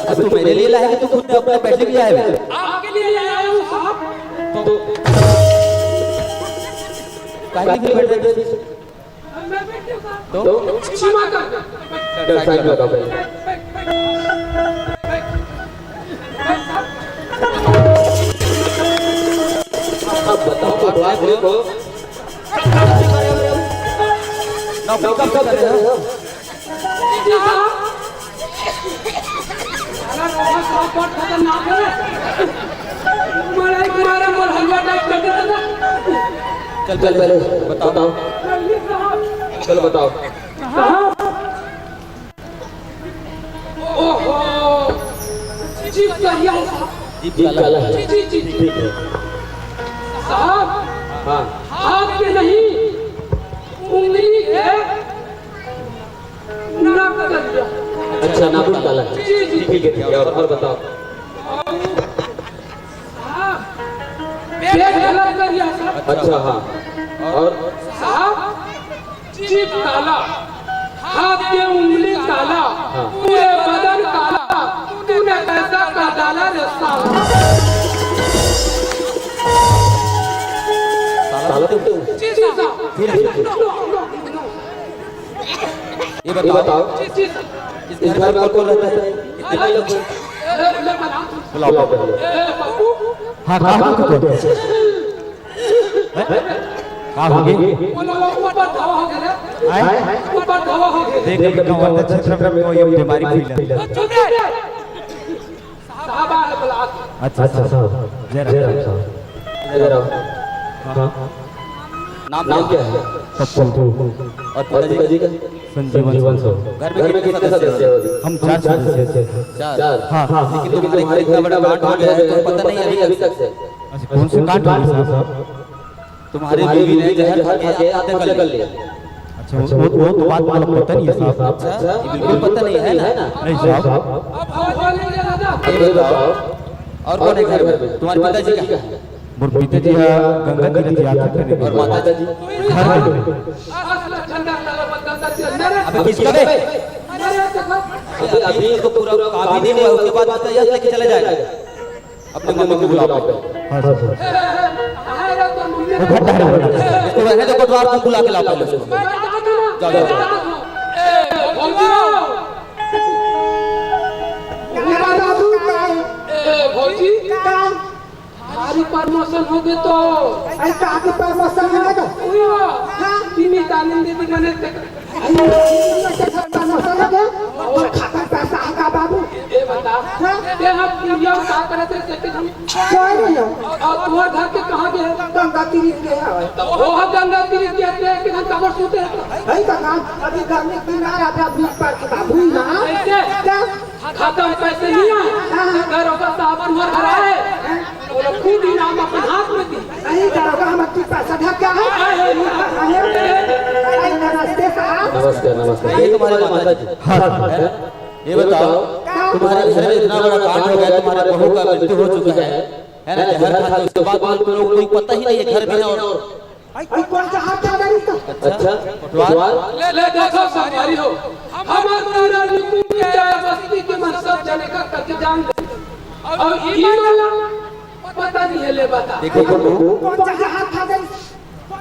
अब तू मेरे लिए लाया है कि तू खुद अपने बैठने के लिए आया है? आपके लिए लाया हूँ साहब। तो काहे नहीं बैठ रहे? तो क्षमा कर दे। साइड लगाओ पहले। अब बताओ, कोटवार जी को नौकरी कर रहे हो? साला रोबोट बहुत खतरनाक है। मारा एक मारा मोर हलवा टाइप कर देता था। चल, चल, पहले बताओ। चलो, बताओ। साहब। ओहो। जीभ काला है साहब। जीभ काला है। जी, जी, जी, जी। ठीक है। साहब। हाँ। हाथ के नहीं, उंगली के नाक करिया। अच्छा, नाखून काला है। जी, जी। ठीक है, ठीक है, और, और बताओ। पेट गलत करिया, सर। अच्छा, हाँ। और? साहब, जीभ काला, हाथ के उंगली काला, हाँ। पूरे बदन काला, तूने कैसा कर डाला रे साला? साला तो तू। जी, साहब। फिर? No, no, no, no। ये बताओ, इस घर में कौन रहता है? कितने लोग हैं? बुलाओ पहले। हाँ, हाँ, हाँ, हाँ। हाँ, होगी। आए? देख, देख, गाँव क्षेत्र में कोई बीमारी फैला। साहब आए बोला। अच्छा, अच्छा, साहब। जय राम। जय राम, साहब। जय राम। हाँ। नाम क्या है? पप्पू। और पिताजी का? संजीवन, साहब। घर में कितने सदस्य हो? हम चार सदस्य हैं। चार? हाँ। हाँ, लेकिन तुम्हारे घर इतना बड़ा कांड हो गया है, तुम्हें पता नहीं है अभी तक से? अच्छा, कौन से कांड हो गए, साहब? तुम्हारी बीवी ने जहर खा के आत्महत्या कर लिया। अच्छा, वो, वो, वो तो बात मतलब पता नहीं है, साहब। अच्छा, ये बिल्कुल पता नहीं है ना? नहीं, साहब। अब ये बताओ, और कौन है घर में? तुम्हारे पिताजी का? मोर पिताजी ह गंगा तीरथ यात्रा करे गे। और माता जी? घर में। अबे किसका बे? अबे अभी तो पूरा काम ही नहीं हुआ, उसके बाद तो यश लेके चला जाएगा। अपने मम्मी को बुलाओ। हाँ, सर। वो भट्टा है, वो भट्टा है। इसको रहने दो, कोटवार को बुला के लाओ पहले उसको। जाओ, जाओ, जाओ। भौजी, हमारी प्रमोशन हो गई तो। अरे, कहाँ की प्रमोशन है तो? हाँ। तीन तालीम दे दी मैंने। अरे, प्रमोशन हो गया? और खाता पैसा है का बाबू? ये बता। हाँ? ये हम दुनिया में क्या करे थे, सेठ हम? कोई नहीं हो। और तुम्हारे घर के कहाँ के हैं? गंगा तीर्थ के हैं। तो वो हम गंगा तीर्थ के हैं, लेकिन हम कमर सूते हैं तो। भाई का काम, अभी घर में बीमार आता है, बीच पर के बाबू ना। कैसे? क्या? खाता में पैसे नहीं आए, हाँ। दरोगा साहब तुम्हारे घर आए, वो लोग खुद ही नाम अपने हाथ में दी। नहीं, दरोगा हम अपनी पैसा ढक क्या है? आए, आए। अरे, नमस्ते साहब। नमस्ते। नमस्कार। ये तुम्हारे माता जी। हाँ। है? ये बताओ, तुम्हारे घर में इतना बड़ा कांड हो गया, तुम्हारे बहू का मृत्यु हो चुका है, है ना? जहर खा के, उसके बाद तुम लोग कोई पता ही नहीं है घर में है। और अच्छा, पटवार? ले, ले, देखो संगवारी हो, हमर पूरा निकुंज बस्ती के मन सब जने का करके जान दे। और ई वाला पता नहीं है, ले बता। देखो, देखो, कौन जहर खा गई?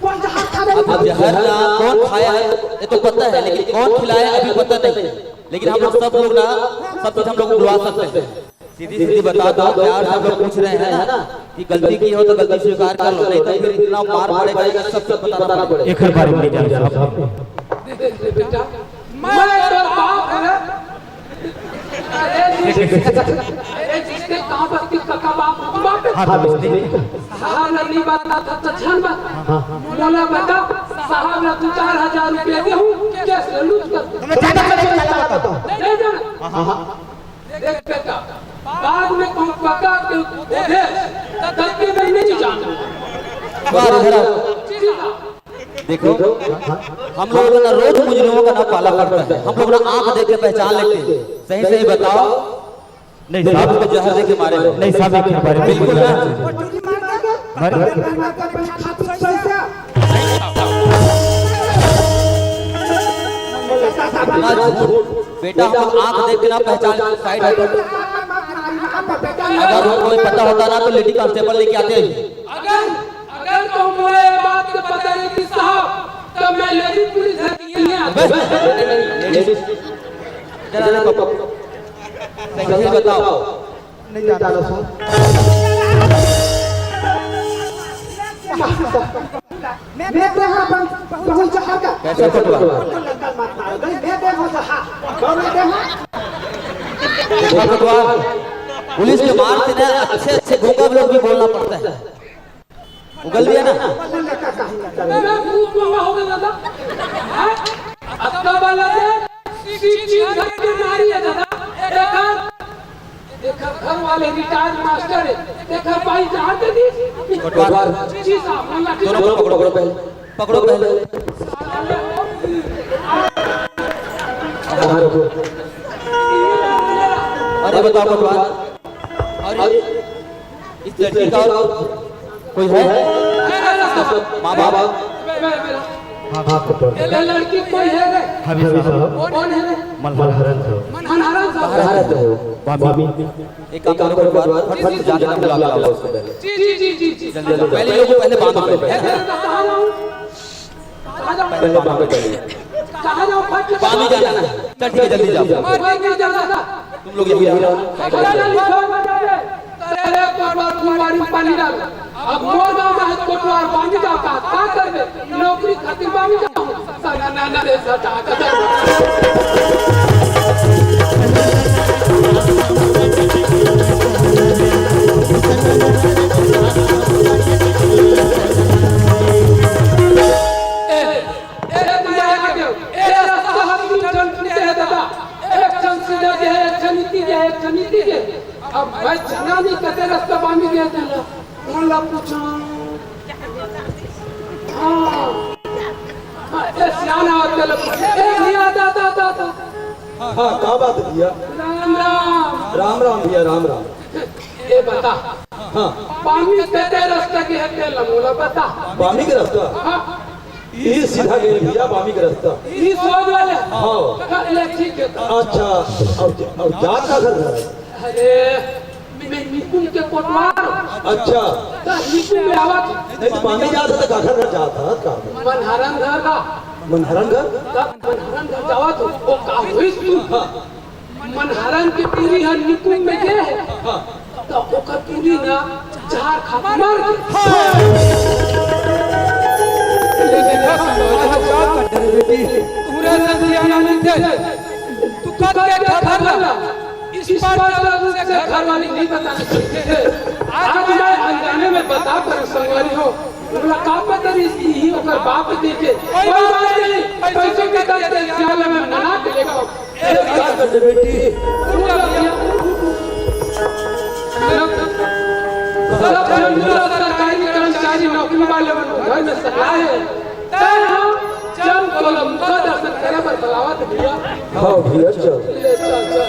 कौन जहर खा गई? अब जहर ना कौन खाया है, ये तो पता है, लेकिन कौन खिलाया है, अभी पता नहीं। लेकिन हम लोग सब लोग ना, सब कुछ हम लोग उगलवा सकते हैं। सीधी सीधी बता दो, प्यार से हम लोग पूछ रहे हैं ना, कि गलती की हो तो गलती स्वीकार कर लो, नहीं तो फिर इतना मार पड़ेगा कि सब कुछ बताना पड़ेगा। एक बार नहीं जान साहब। देख ले बेटा, मैं तो बाप है। अरे जिस-, अरे जिसके कहाँ बस्ती का बाप, बाप है। हाँ, हाँ, बिल्कुल। साहब ने नहीं बता था तो झन बता। हाँ। बोला बता, साहब ने दो चार हजार रुपये दे हूँ, कैसे लूट कर दे। तुम्हें ज्यादा कर दो, ज्यादा बताओ। दे दो ना। हाँ, हाँ। देख बेटा, बाद में तुम पका के बोले, तब के मैं नहीं जानू। बाहर इधर आओ। देखो, हम लोगों का ना रोज मुजरिमों का ना पाला पड़ता है। हम लोग ना आंख देख के पहचान लेते हैं। सही सही बताओ। नहीं साहब, उसको जहर दे के मारे। नहीं साहब, एक बार बिल्कुल ना। मारे। इतना झूठ। बेटा, हम लोग आंख देख के ना पहचान, साइड हटो। अगर हमको पता होता ना तो लेडी कांस्टेबल लेके आते। अगर, अगर तुमको ये बात का पता नहीं थी साहब, तो मैं लेडी पुलिस है कि नहीं आती? अबे, लेडीज, जरा ना पकड़ो। सही बताओ। नहीं जाना सर। मैं, मैं तो यहाँ पर बहुत जहर का। कैसे पटवा? मैं तो यहाँ। देखो पटवा, पुलिस के मार से ना अच्छे अच्छे गूंगा लोग भी बोलना पड़ता है। उगल दिया ना? अरे, मुंह बोला हो गया दादा। हाँ? अतका वाला दे, सीटी घर के नारी है दादा। देखा, देखा, घर वाले रिटायर्ड मास्टर है। देखा, भाई, जान दे दी। पटवार। जी साहब, मुन्ना जी दोनों को साहब। पकड़ो, पकड़ो पहले। पकड़ो पहले। अरे बताओ पटवार। अरे इस लड़की का कोई है? माँ बाप? हाँ, हाँ, पटवार। ये लड़की कोई है रे? हाँ, जी साहब। कौन है रे? मल्हारन साहब। मल्हारन साहब। भारत हो। बामी। एक काम करो पटवार, फट फट जाने का बुला लो उसको पहले। जी, जी, जी, जी, जी। जल्दी, जल्दी। पहले लोगों को पहले बांधो पहले, है? मैं बता रहा हूँ। पहले बांधो पहले। कहाँ जाओ, फट से बांध ही जाना है। चल ठीक है, जल्दी जाओ। मैं नहीं जाना था। तुम लोग यहीं रहो। अरे, अरे, कोटवार फुलवारी में पानी डाल। अब मोर गांव में है कोटवार, बांध जाओ, का, का करबे? नौकरी खातिर बांध जाओ। सना ना ना रे सटा का। ए, ए, ए, ए, रास्ता हम दू झन चुनते हैं दादा। एक झन सीधा के है, एक झन नीति के है, एक झन नीति के है। अब मैं जना नहीं कते रास्ता बानी गए थे ना। कौन ला पूछा? हाँ। हाँ, ए, सियाना होते ला पूछा। ए, भैया, दा, दा, दा, दा। हाँ, का बात है भैया? राम, राम। राम, राम भैया, राम, राम। ए, बता। हाँ। बामी कते रास्ता के है, तेला मोला बता। बामी के रास्ता? हाँ। ई सीधा गए भैया, बामी के रास्ता। ई सोच वाले? हाँ। हाँ, ले ठीक है तो। अच्छा, और, और जात का घर है? अरे, मैं निकुंज के कोटवार। अच्छा। तो निकुंज में आवत। नहीं तो बामी जात है तो काखर घर जात है, का? मनहरन घर का। मनहरन घर? तब मनहरन घर जावत हो, वो का हुई तू? हाँ। मनहरन के टूरी ह निकुंज में गे हे, त ओकर टूरी न जहर खा के मर गे। ये देखा, समझा का कर दे बेटी, तू रे संसियाना नहीं थे, तू कब के खबर ला, इस बात का उनसे घर वाली नहीं बता सकते। आज मैं अनजाने में बता कर संगवारी हो, मुलाकात में तेरी ही ओकर बाप देखे, कोई बात नहीं, पैसों के दर्द से सियाला में मना के लेगा। ए, का कर दे बेटी? सरकारी कर्मचारी नौकरी वाले मन घर में सलाह है। चल, तोला मुखा दर्शन करे बर बलावत भैया। हाँ भैया, चल। ले चल, चल।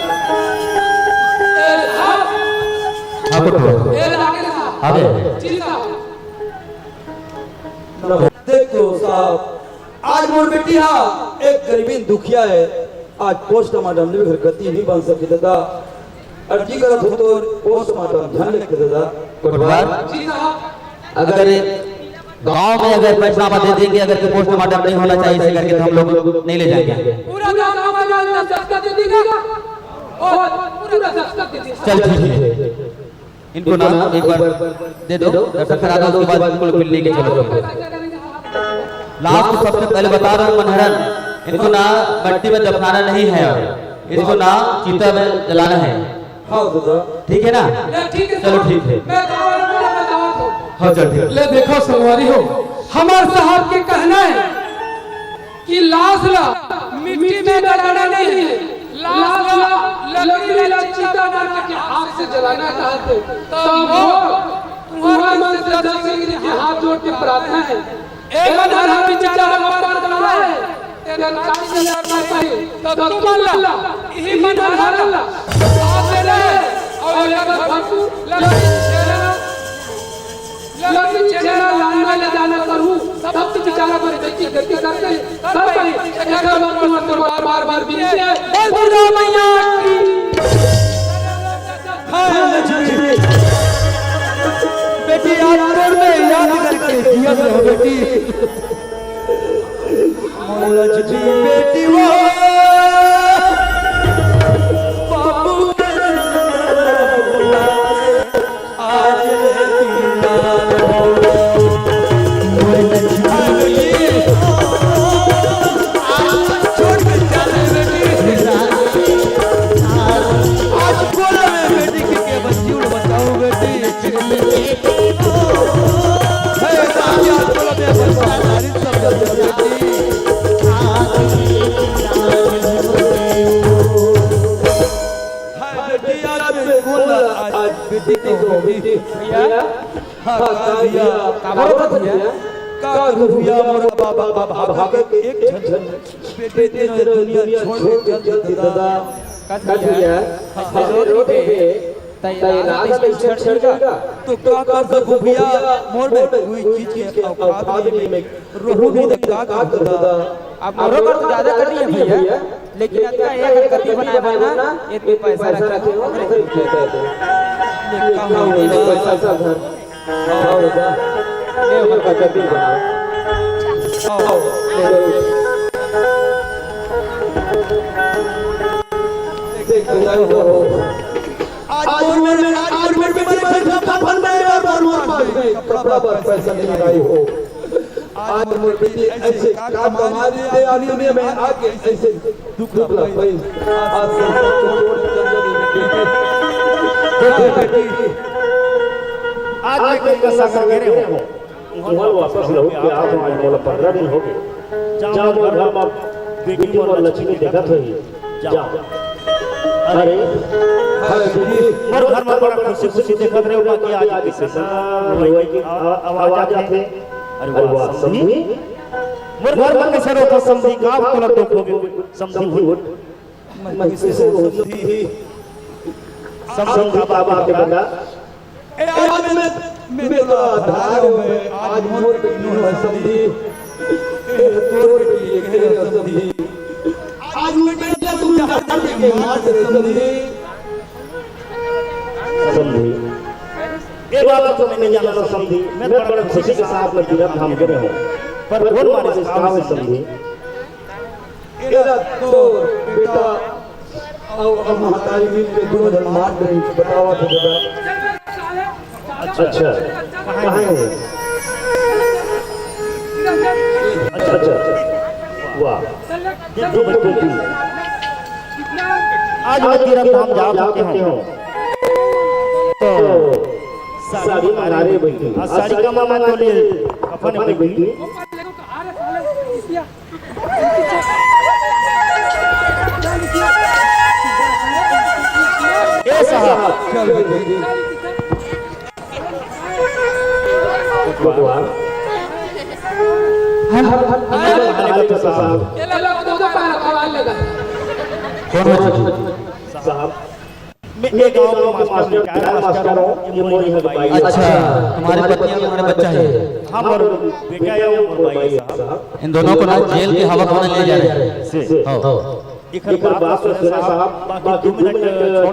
ए, हाँ। हाँ, तो करो। ए, आगे ला। आगे। जी साहब। देख तो साहब, आज मोर बेटी हा एक गरीबीन दुखिया हे, आज पोस्टमार्टम ले घर गति नहीं बन सके दादा। अर्जी करत हो तो पोस्टमार्टम ध्यान रखे दादा। कोटवार, जी साहब। अगर गांव में अगर फैसला दे देंगे, अगर कि पोस्टमार्टम नहीं होना चाहिए, इसे करके तो हम लोग नहीं ले जाएंगे। पूरा गांव का दस्तखत दे देगा और पूरा दस्तखत दे देगा। चल ठीक है, इनको ना एक बार दे दो, दर्शन करा दो, उसके बाद बिल्कुल बिल्ली के चलो। लास्ट सबसे पहले बता रहा हूँ मनहरन, इनको ना मट्टी में दफनाना नहीं है, इसको ना चिता में जलाना है। हाँ दादा। ठीक है ना? ले, ठीक है चलो साहब। ठीक है। मैं गाँव वालों को बतावत हूँ। हाँ चल ठीक। ले देखो संगवारी हो, हमार साहब के कहना है कि लाश ला मिट्टी में गड़ाना नहीं है, लाश ला लकड़ी ला चिता बना के आग से जलाना कहत हे। तब वो तुम्हार मन से दस डिग्री के हाथ जोड़ के प्रार्थना है। ए मनहर हा बिचारा मर गया है, तेरे काज से लड़ना पड़ी, तो तुम ला, इही मनहर ला, साथ दे रहे, और अगर भरपूर लकड़ी छेड़ना, लकड़ी छेड़ना, लानना, ले जाना करूँ, तब तो बिचारा पर गलती, गलती करते, कर पाई, एक बार तुम्हारे बार, बार, बार विनती है। बोल दुर्गा मैया की। बेटी, आज तोर में याद करके जियत रहो बेटी। लक्ष्मी बेटी वो बाबू आज आज बोला मैं बेटी के, के बच्ची उड़ बचाओ बेटी। हे दादी, आज बोला मैं बच्चा नारी सब जल्दी बेटी। हाय बेटी, आज बिल्कुल आज बेटी को बेटी। भैया, हाँ, का भैया, का बात है? का भैया, मोर बाबा, बाबा, बाबा के एक झन बेटी तेरा दुनिया छोड़ के चल दे दादा। का भैया, हमरे रोड पे तैनात है, छेड़ छेड़ का। तो का कर सकूं भैया, मोर में कोई चीज के औकात नहीं है। रोहू नहीं तो का कर दादा। अब मोरो कर तो ज्यादा कर दिए भैया, लेकिन अतका एक गति बनाए बर ना, इतने पैसा रखे हो, ओकरे लिए कहते हैं। ये काम हो गया, पैसा सब घर। आओ दादा, ये बता, गति बनाओ। आओ। देख, बताओ तो। आज मोर में, आज मोर में, आज मोर में, आज मोर में, आज मोर में, कपड़ा पर पैसा नहीं लाई हो। आज मोर बेटी ऐसे काम कमा रही है, आज दुनिया में आके ऐसे दुख ला पाई। आज संसार को छोड़ के चल गई बेटी। देखो बेटी, आज मैं कोई का संग गे रहेंव, उहाँ वापस लौट के आत हँव। आज मोला पंद्रह दिन हो गे। जा मोर घर म बेटी मोर लक्ष्मी देखत होही। जा। अरे, अरे बेटी, मोर घर म बड़ा खुशी खुशी देखत रहे हो, बाकी आज कैसे रोई के आ-, आवाज आथे। अरे वाह, समधी। मोर घर म कइसे रोथस समधी, का तोला दुख होगे? समधी उठ। मैं कइसे रोहूँ समधी? समधी का बात हे बेटा? ए, आज मैं, मैं तोला धार हँव, आज मोर बेटी नोहय समधी। ए, तोर बेटी एक हे समधी। आज मैं बेटा तुम धार के मार दे समधी। समधी। ए बात तो मैं नहीं जानता समधी। मैं बड़ा खुशी के साथ मैं तीरथ धाम गे रहेंव, पर ढोल मारे से काम है समधी। एला तोर बेटा अउ, अउ महतारी मिल के दूनों झन मार दे, बतावत हे दादा। अच्छा, कहाँ हे? अच्छा, अच्छा, वाह। आज मैं तीरथ धाम जा चुके हँव। तो साड़ी मंगा रहे बेटी। आज साड़ी का मामा तो ले, कफन हे बेटी। ए साहब। कोटवार। साहब। ये लोग दो दो पार खवाल लगा। कौन हो जी? साहब, मैं एक गांव के मास्टर, रिटायर्ड मास्टर हूँ, ये मोर यहाँ भाई है। अच्छा, तुम्हारी पत्नी और तुम्हारा बच्चा है? हाँ, मोर बेटा है, मोर भाई है साहब। इन दोनों को ना जेल के हवा खाना ले जा रहे हैं। से। हाँ। एक बात तो सुना साहब, बाकी दो मिनट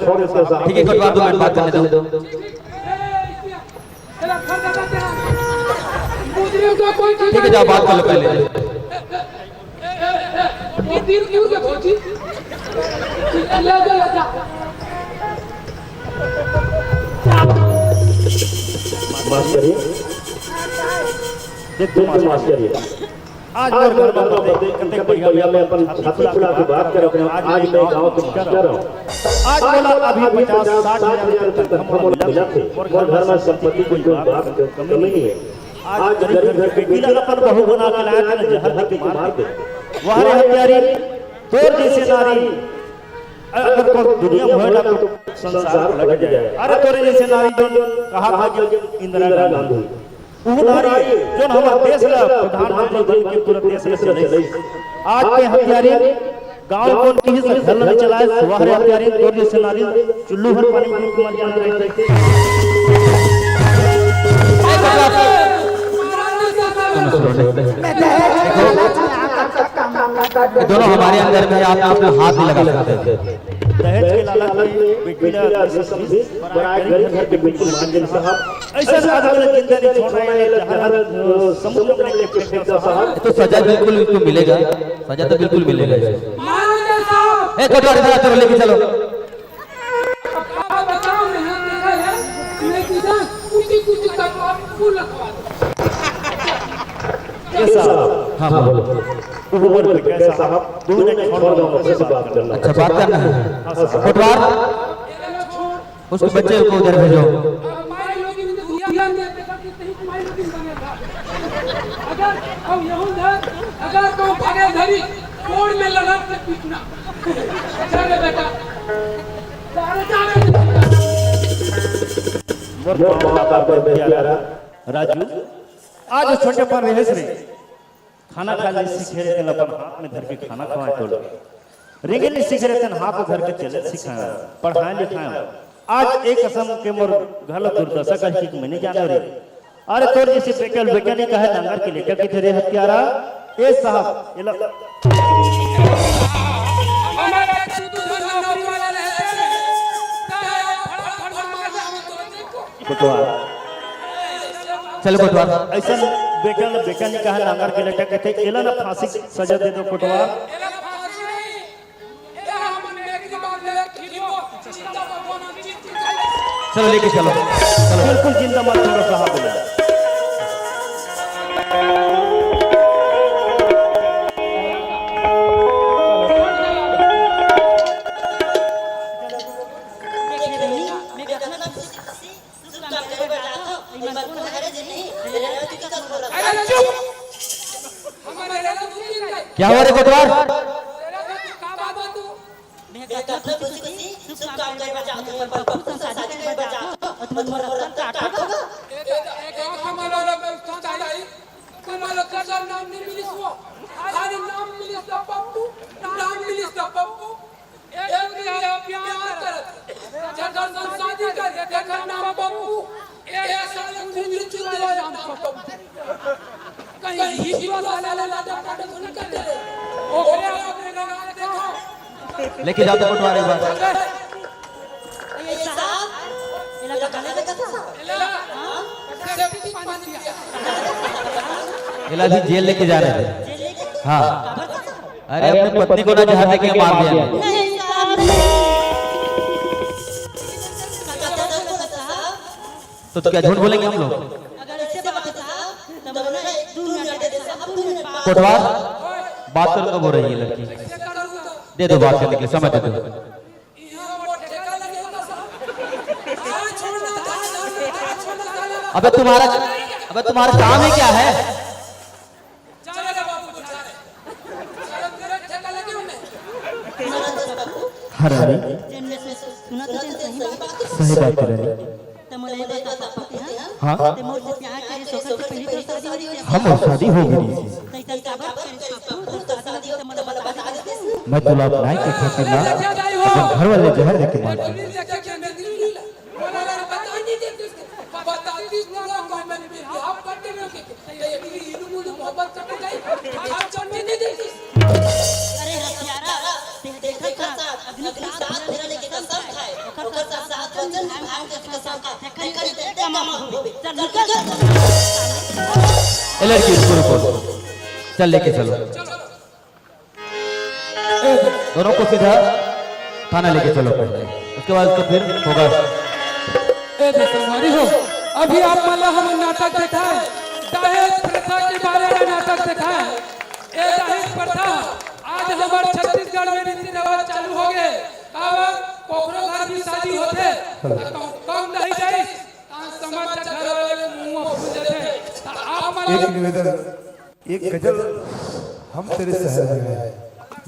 छोड़ देते साहब। ठीक है, कोटवार, दो मिनट बात करने दो। मुजरिम का कोई ठीक है, जाओ, बात कर लो पहले। वो तीन क्यों के भौजी? ले जा, ले जा। मास्टर जी, देखो मास्टर जी, आज मोर घर में बर्थडे, कतेक बढ़िया मैं अपन छाती फुला के बात करत हूँ। आज मैं गांव के मास्टर हूँ। आज मोला अभी पचास साठ हजार रुपये तनख्वाह मोला मिलत हे। मोर घर में संपत्ति के कोई बात कमी नहीं है। आज गरीब घर के बेटी ला अपन बहू बना के लाया था, जहर दे के मार दे। वाह रे हत्यारी, तोर जैसे नारी अगर तो दुनिया में होए ना तो संसार पलट जाए। अरे तोरे जैसे नारी जो कहा था कि इंदिरा गांधी, वो नारी जो हमारे देश ला प्रधानमंत्री बन के पूरा देश में चले। आज के हत्यारी गांव कौन की से घर नहीं चलाए, सुवाह रे हत्यारी, तोर जैसे नारी चुल्लू भर पानी में डूब के मर जाना चाहिए। ये दोनों हमारे अंदर में, आप अपना हाथ नहीं लगा सकते। दहेज के लालच में बेटी ला रेशम भी बनाए, गरीब घर के बेटी मान जाए साहब। ऐसा आदमी जिंदा नहीं छोड़ना है, जहर, अ, समुद्र में लेके फेंकता साहब। तो सजा बिल्कुल इसको मिलेगा, सजा तो बिल्कुल मिलेगा इसको। ए, कोटवार, इधर आ, चलो, लेके चलो। अब बताओ, मैं यहाँ देखा है, मैं किसान कुछ, कुछ करवा, फूल रखवा दो। ये साहब, हाँ, बोलो। वो बोल के गए साहब, दो मिनट छोड़ दो, मुझसे बात करना। अच्छा, बात करना है। हाँ, साहब। कोटवार, उसको, बच्चे को उधर भेजो। अगर, अगर तुम भागे धरी, कोड़ में लगा के पीटना। चल रे बेटा। मोर माता पर प्यारा राजू, आज छोटे पर रहे से खाना खा ले सीखे रहे, तेन अपन हाथ में धर के खाना खवाए तो लोग। रेंगे ले सीखे रहे, तेन हाथ धर के चले सिखाए, पढ़ाए लिखाए। आज एक कसम के मोर घर ला दुर्दशा का कि मैंने जाने रे। अरे तोर जैसे बेकल बेकल नहीं कहे, नांगर के लेकर के तेरे हत्यारा। ए साहब, ये लो। कोटवार। चलो कोटवार। ऐसा बेकल, बेकल नहीं कहा, नांगर के लटक के थे, एला ना फांसी सजा दे दो कोटवार। चलो लेके चलो, चलो। बिल्कुल जिंदा मत छोड़ो साहब ने। अरे चुप! क्या हुआ रे कोटवार? मैं कतना खुशी खुशी शुभ काम करे बर जात हूँ, मैं बल बल संसारी करे बर जात हूँ, और तुम मोर रत्ता काटो। ए, ए, ए, कमल वाला व्यवस्था चाहिए। कमल का नाम नहीं मिलिस वो। खाली नाम मिलिस तो पप्पू, नाम मिलिस तो पप्पू। एक तो ये प्यार करत, जकर संग शादी करे, तेकर नाम पप्पू। ए साले खुंदरी चुंदरी वाला नाम पप्पू। कहीं हिंदू साले लाटा पाटा सुन कर दे। ओकरे अपने गाँव देखो। लेके जाते कोटवार एक बार। ये साहब, ये लगा, लगा, लगा। इला भी जेल लेके जा रहे थे। हाँ। अरे, अपने पत्नी को ना जहर देके मार दिया। तो क्या झूठ बोलेंगे हम लोग? कोटवार, बात करूंगा, बोल रही है लड़की। दे दो बात करने के लिए, समय दे दो। अबे तुम्हारा, अबे तुम्हारा काम ही क्या है? हाँ रानी, सही बात है रानी। हाँ, हम और शादी हो गई। मैं तोला अपनाए के खातिर ना अपन घर वाले जहर देके मार दूं। अरे हत्यारा, तें देखत हस, अग्नि सात फेरा लेके कसम खाए, ओकर साथ सात वचन निभाए के कसम खाए, तेकर इज्जत कमा होबे। चल निकल। ए लड़की, रुको, रुको, चल लेके चलो। दोनों को सीधा थाना लेके चलो पहले, उसके बाद उसको फिर होगा। ए दे संगवारी हो, अभी आप मन ला हमन नाटक देखाए, दहेज प्रथा के बारे में नाटक देखाए। ए दहेज प्रथा आज हमर छत्तीसगढ़ में रीति रिवाज चालू हो गए। काबर कोकरो घर भी शादी होथे, त कम, कम नहीं जाइस, त समझ जा घर वाले के मुंह में फूल देथे। त आप मन एक निवेदन, एक गजल हम तेरे शहर में आए।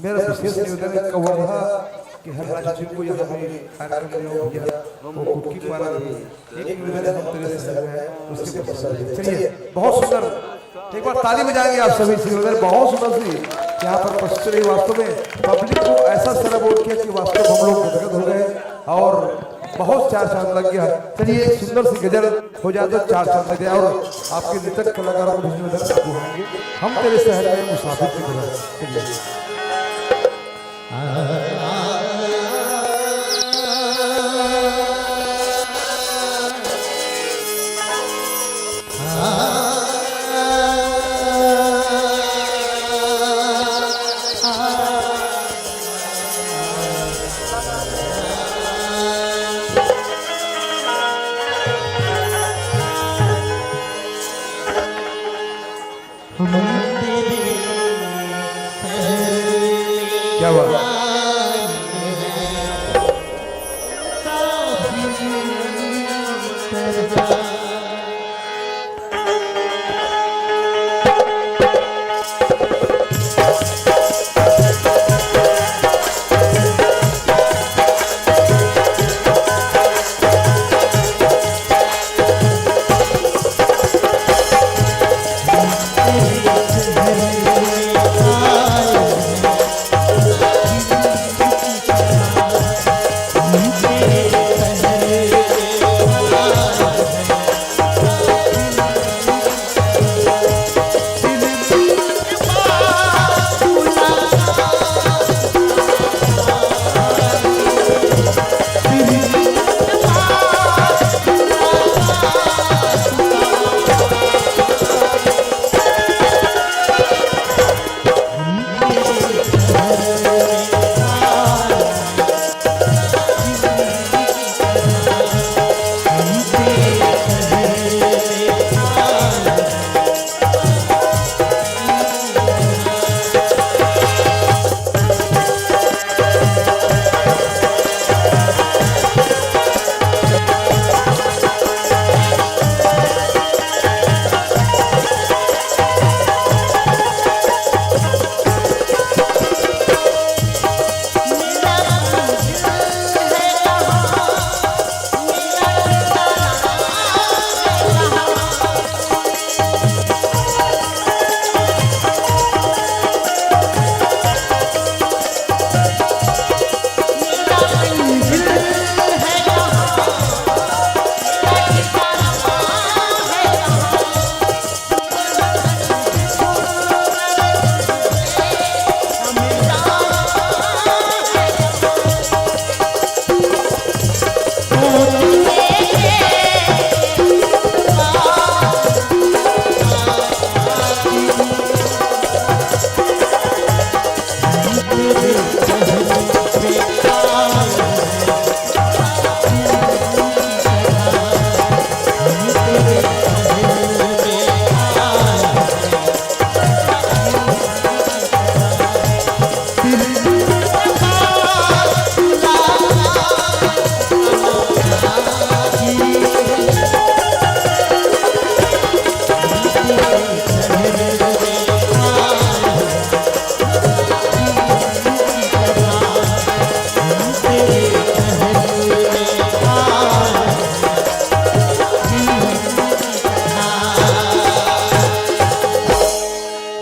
मेरा विशेष निवेदन है कवर्धा के हर राज्य को यहाँ पे कार्यक्रम में आओ भैया, वो कुटकी पारा भी एक निवेदन हम तेरे शहर में आए, उसके पश्चात चलिए। बहुत सुंदर, एक बार ताली बजाएंगे आप सभी श्रीनगर, बहुत सुंदर सी यहाँ पर प्रस्तुति रही। वास्तव में पब्लिक को ऐसा सरबोर किया कि वास्तव में हम लोग गदगद हो गए और बहुत चार चांद लग गया। चलिए, एक सुंदर सी गजल हो जाए तो चार चांद लग जाए। और आपके नृतक कलाकारों को भी धन्यवाद बुलाएंगे। हम तेरे शहर में मुसाफिर की तरह। चलिए। क्या बात।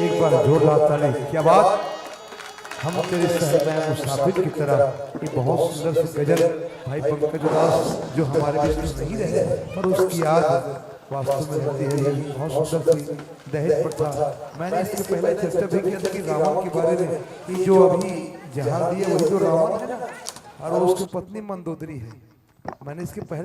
एक बार जोरदार ताली। क्या बात। हम तेरे सहर में आए मुसाफिर की तरह। ये बहुत सुंदर सी गजल भाई पंकज उदास जो हमारे बीच में नहीं रहे, पर उसकी याद वास्तव में रहती है। ये बहुत सुंदर सी दहेज प्रथा। मैंने इसके पहले चर्चा भी किया था कि रावण के बारे में, कि जो अभी जहां दिए वही तो रावण है ना, और उसकी पत्नी मंदोदरी है। मैंने इसके पहले